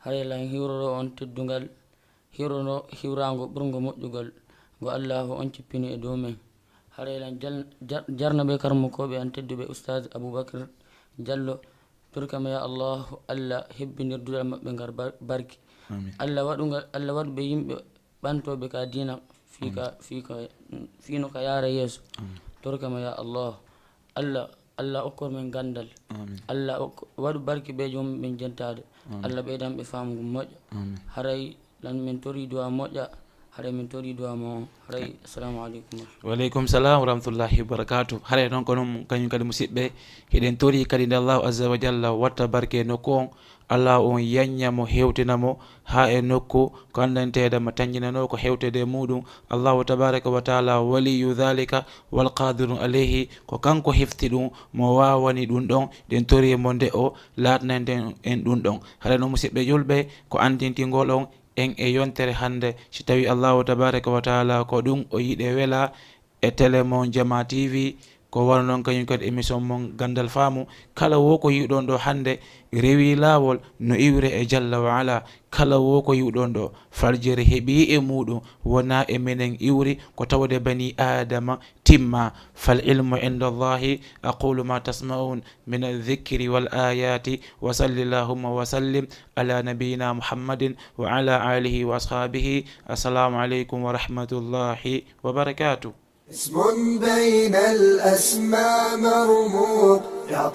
Haray lan hiwroro on teddungal, hiwrono hiwraango ɓurngo moƴƴugol, ngo Allaahu on cippini e dow men. Haray lan jal- jar- jarnaɓe karmukooɓe an tedduɓe Ustaaz Abubakar Jallo, torkama ya Allaahu, Allah hebbindir duɗal maɓɓe ngal bar- barki. Amin. Allah waɗungal, Allah waɗu ɓe yimɓe ɓantooɓe ka diina fii ka, fii ka, fii no ka yaara yeeso. Torkama ya Allaahu. Allah, Allah okkor men ganndal. Amin. Allah ok- waɗu barki ɓe joom ɓen jentaade. Allah ɓeydan ɓe faamu ngu moƴƴa. Amin. Haray lan min tori duwa moƴƴa, haray min tori duwa mo. Haray, assalamu aleykum wa rahmatullahi. Wa aleykum salam wa rahmatullahi wa barakatuh. Haray noon ko noon kañum kadi musidɓe, hiɗen tori kadi nde Allahu azza wa jalla watta barke e nokku on, Allah on yañña mo, hewtina mo haa e nokku ko anndanteede ma tañjinanoo ko hewtede e muɗum. Allahu tabaraka wa taala waliyu dhalika wal qadirun alayhi, ko kanko hefti ɗum, mo waawani ɗum ɗon. Ɗen tori e mo nde o laatanande en ɗum ɗon. Haray noon musidɓe julɓe, ko anndintingol on en e yontere hannde, si tawi Allahu tabaraka wa taala ko ɗum o yiɗe wela e télé mon Jama T V, ko wano noon kañum kadi émission mon Ganndal Faamu. Kala wo ko yiwɗon ɗo hannde rewi laawol no iwre e Jalla wa Ala. Kala wo ko yiwɗon ɗo faljere heɓi e muɗum, wona e menen iwri, ko tawde bani Aadama timma. Fal ilmu inda Allahi, aqulu ma tasma'un min adh-dhikri wal ayati, wa salli Allahumma wa sallim ala nabiyyina Muhammadin wa ala alihi wa ashabihi. Assalamu aleykum wa rahmatullahi wa barakatuh. اسم بين الأسماء مرموق، يا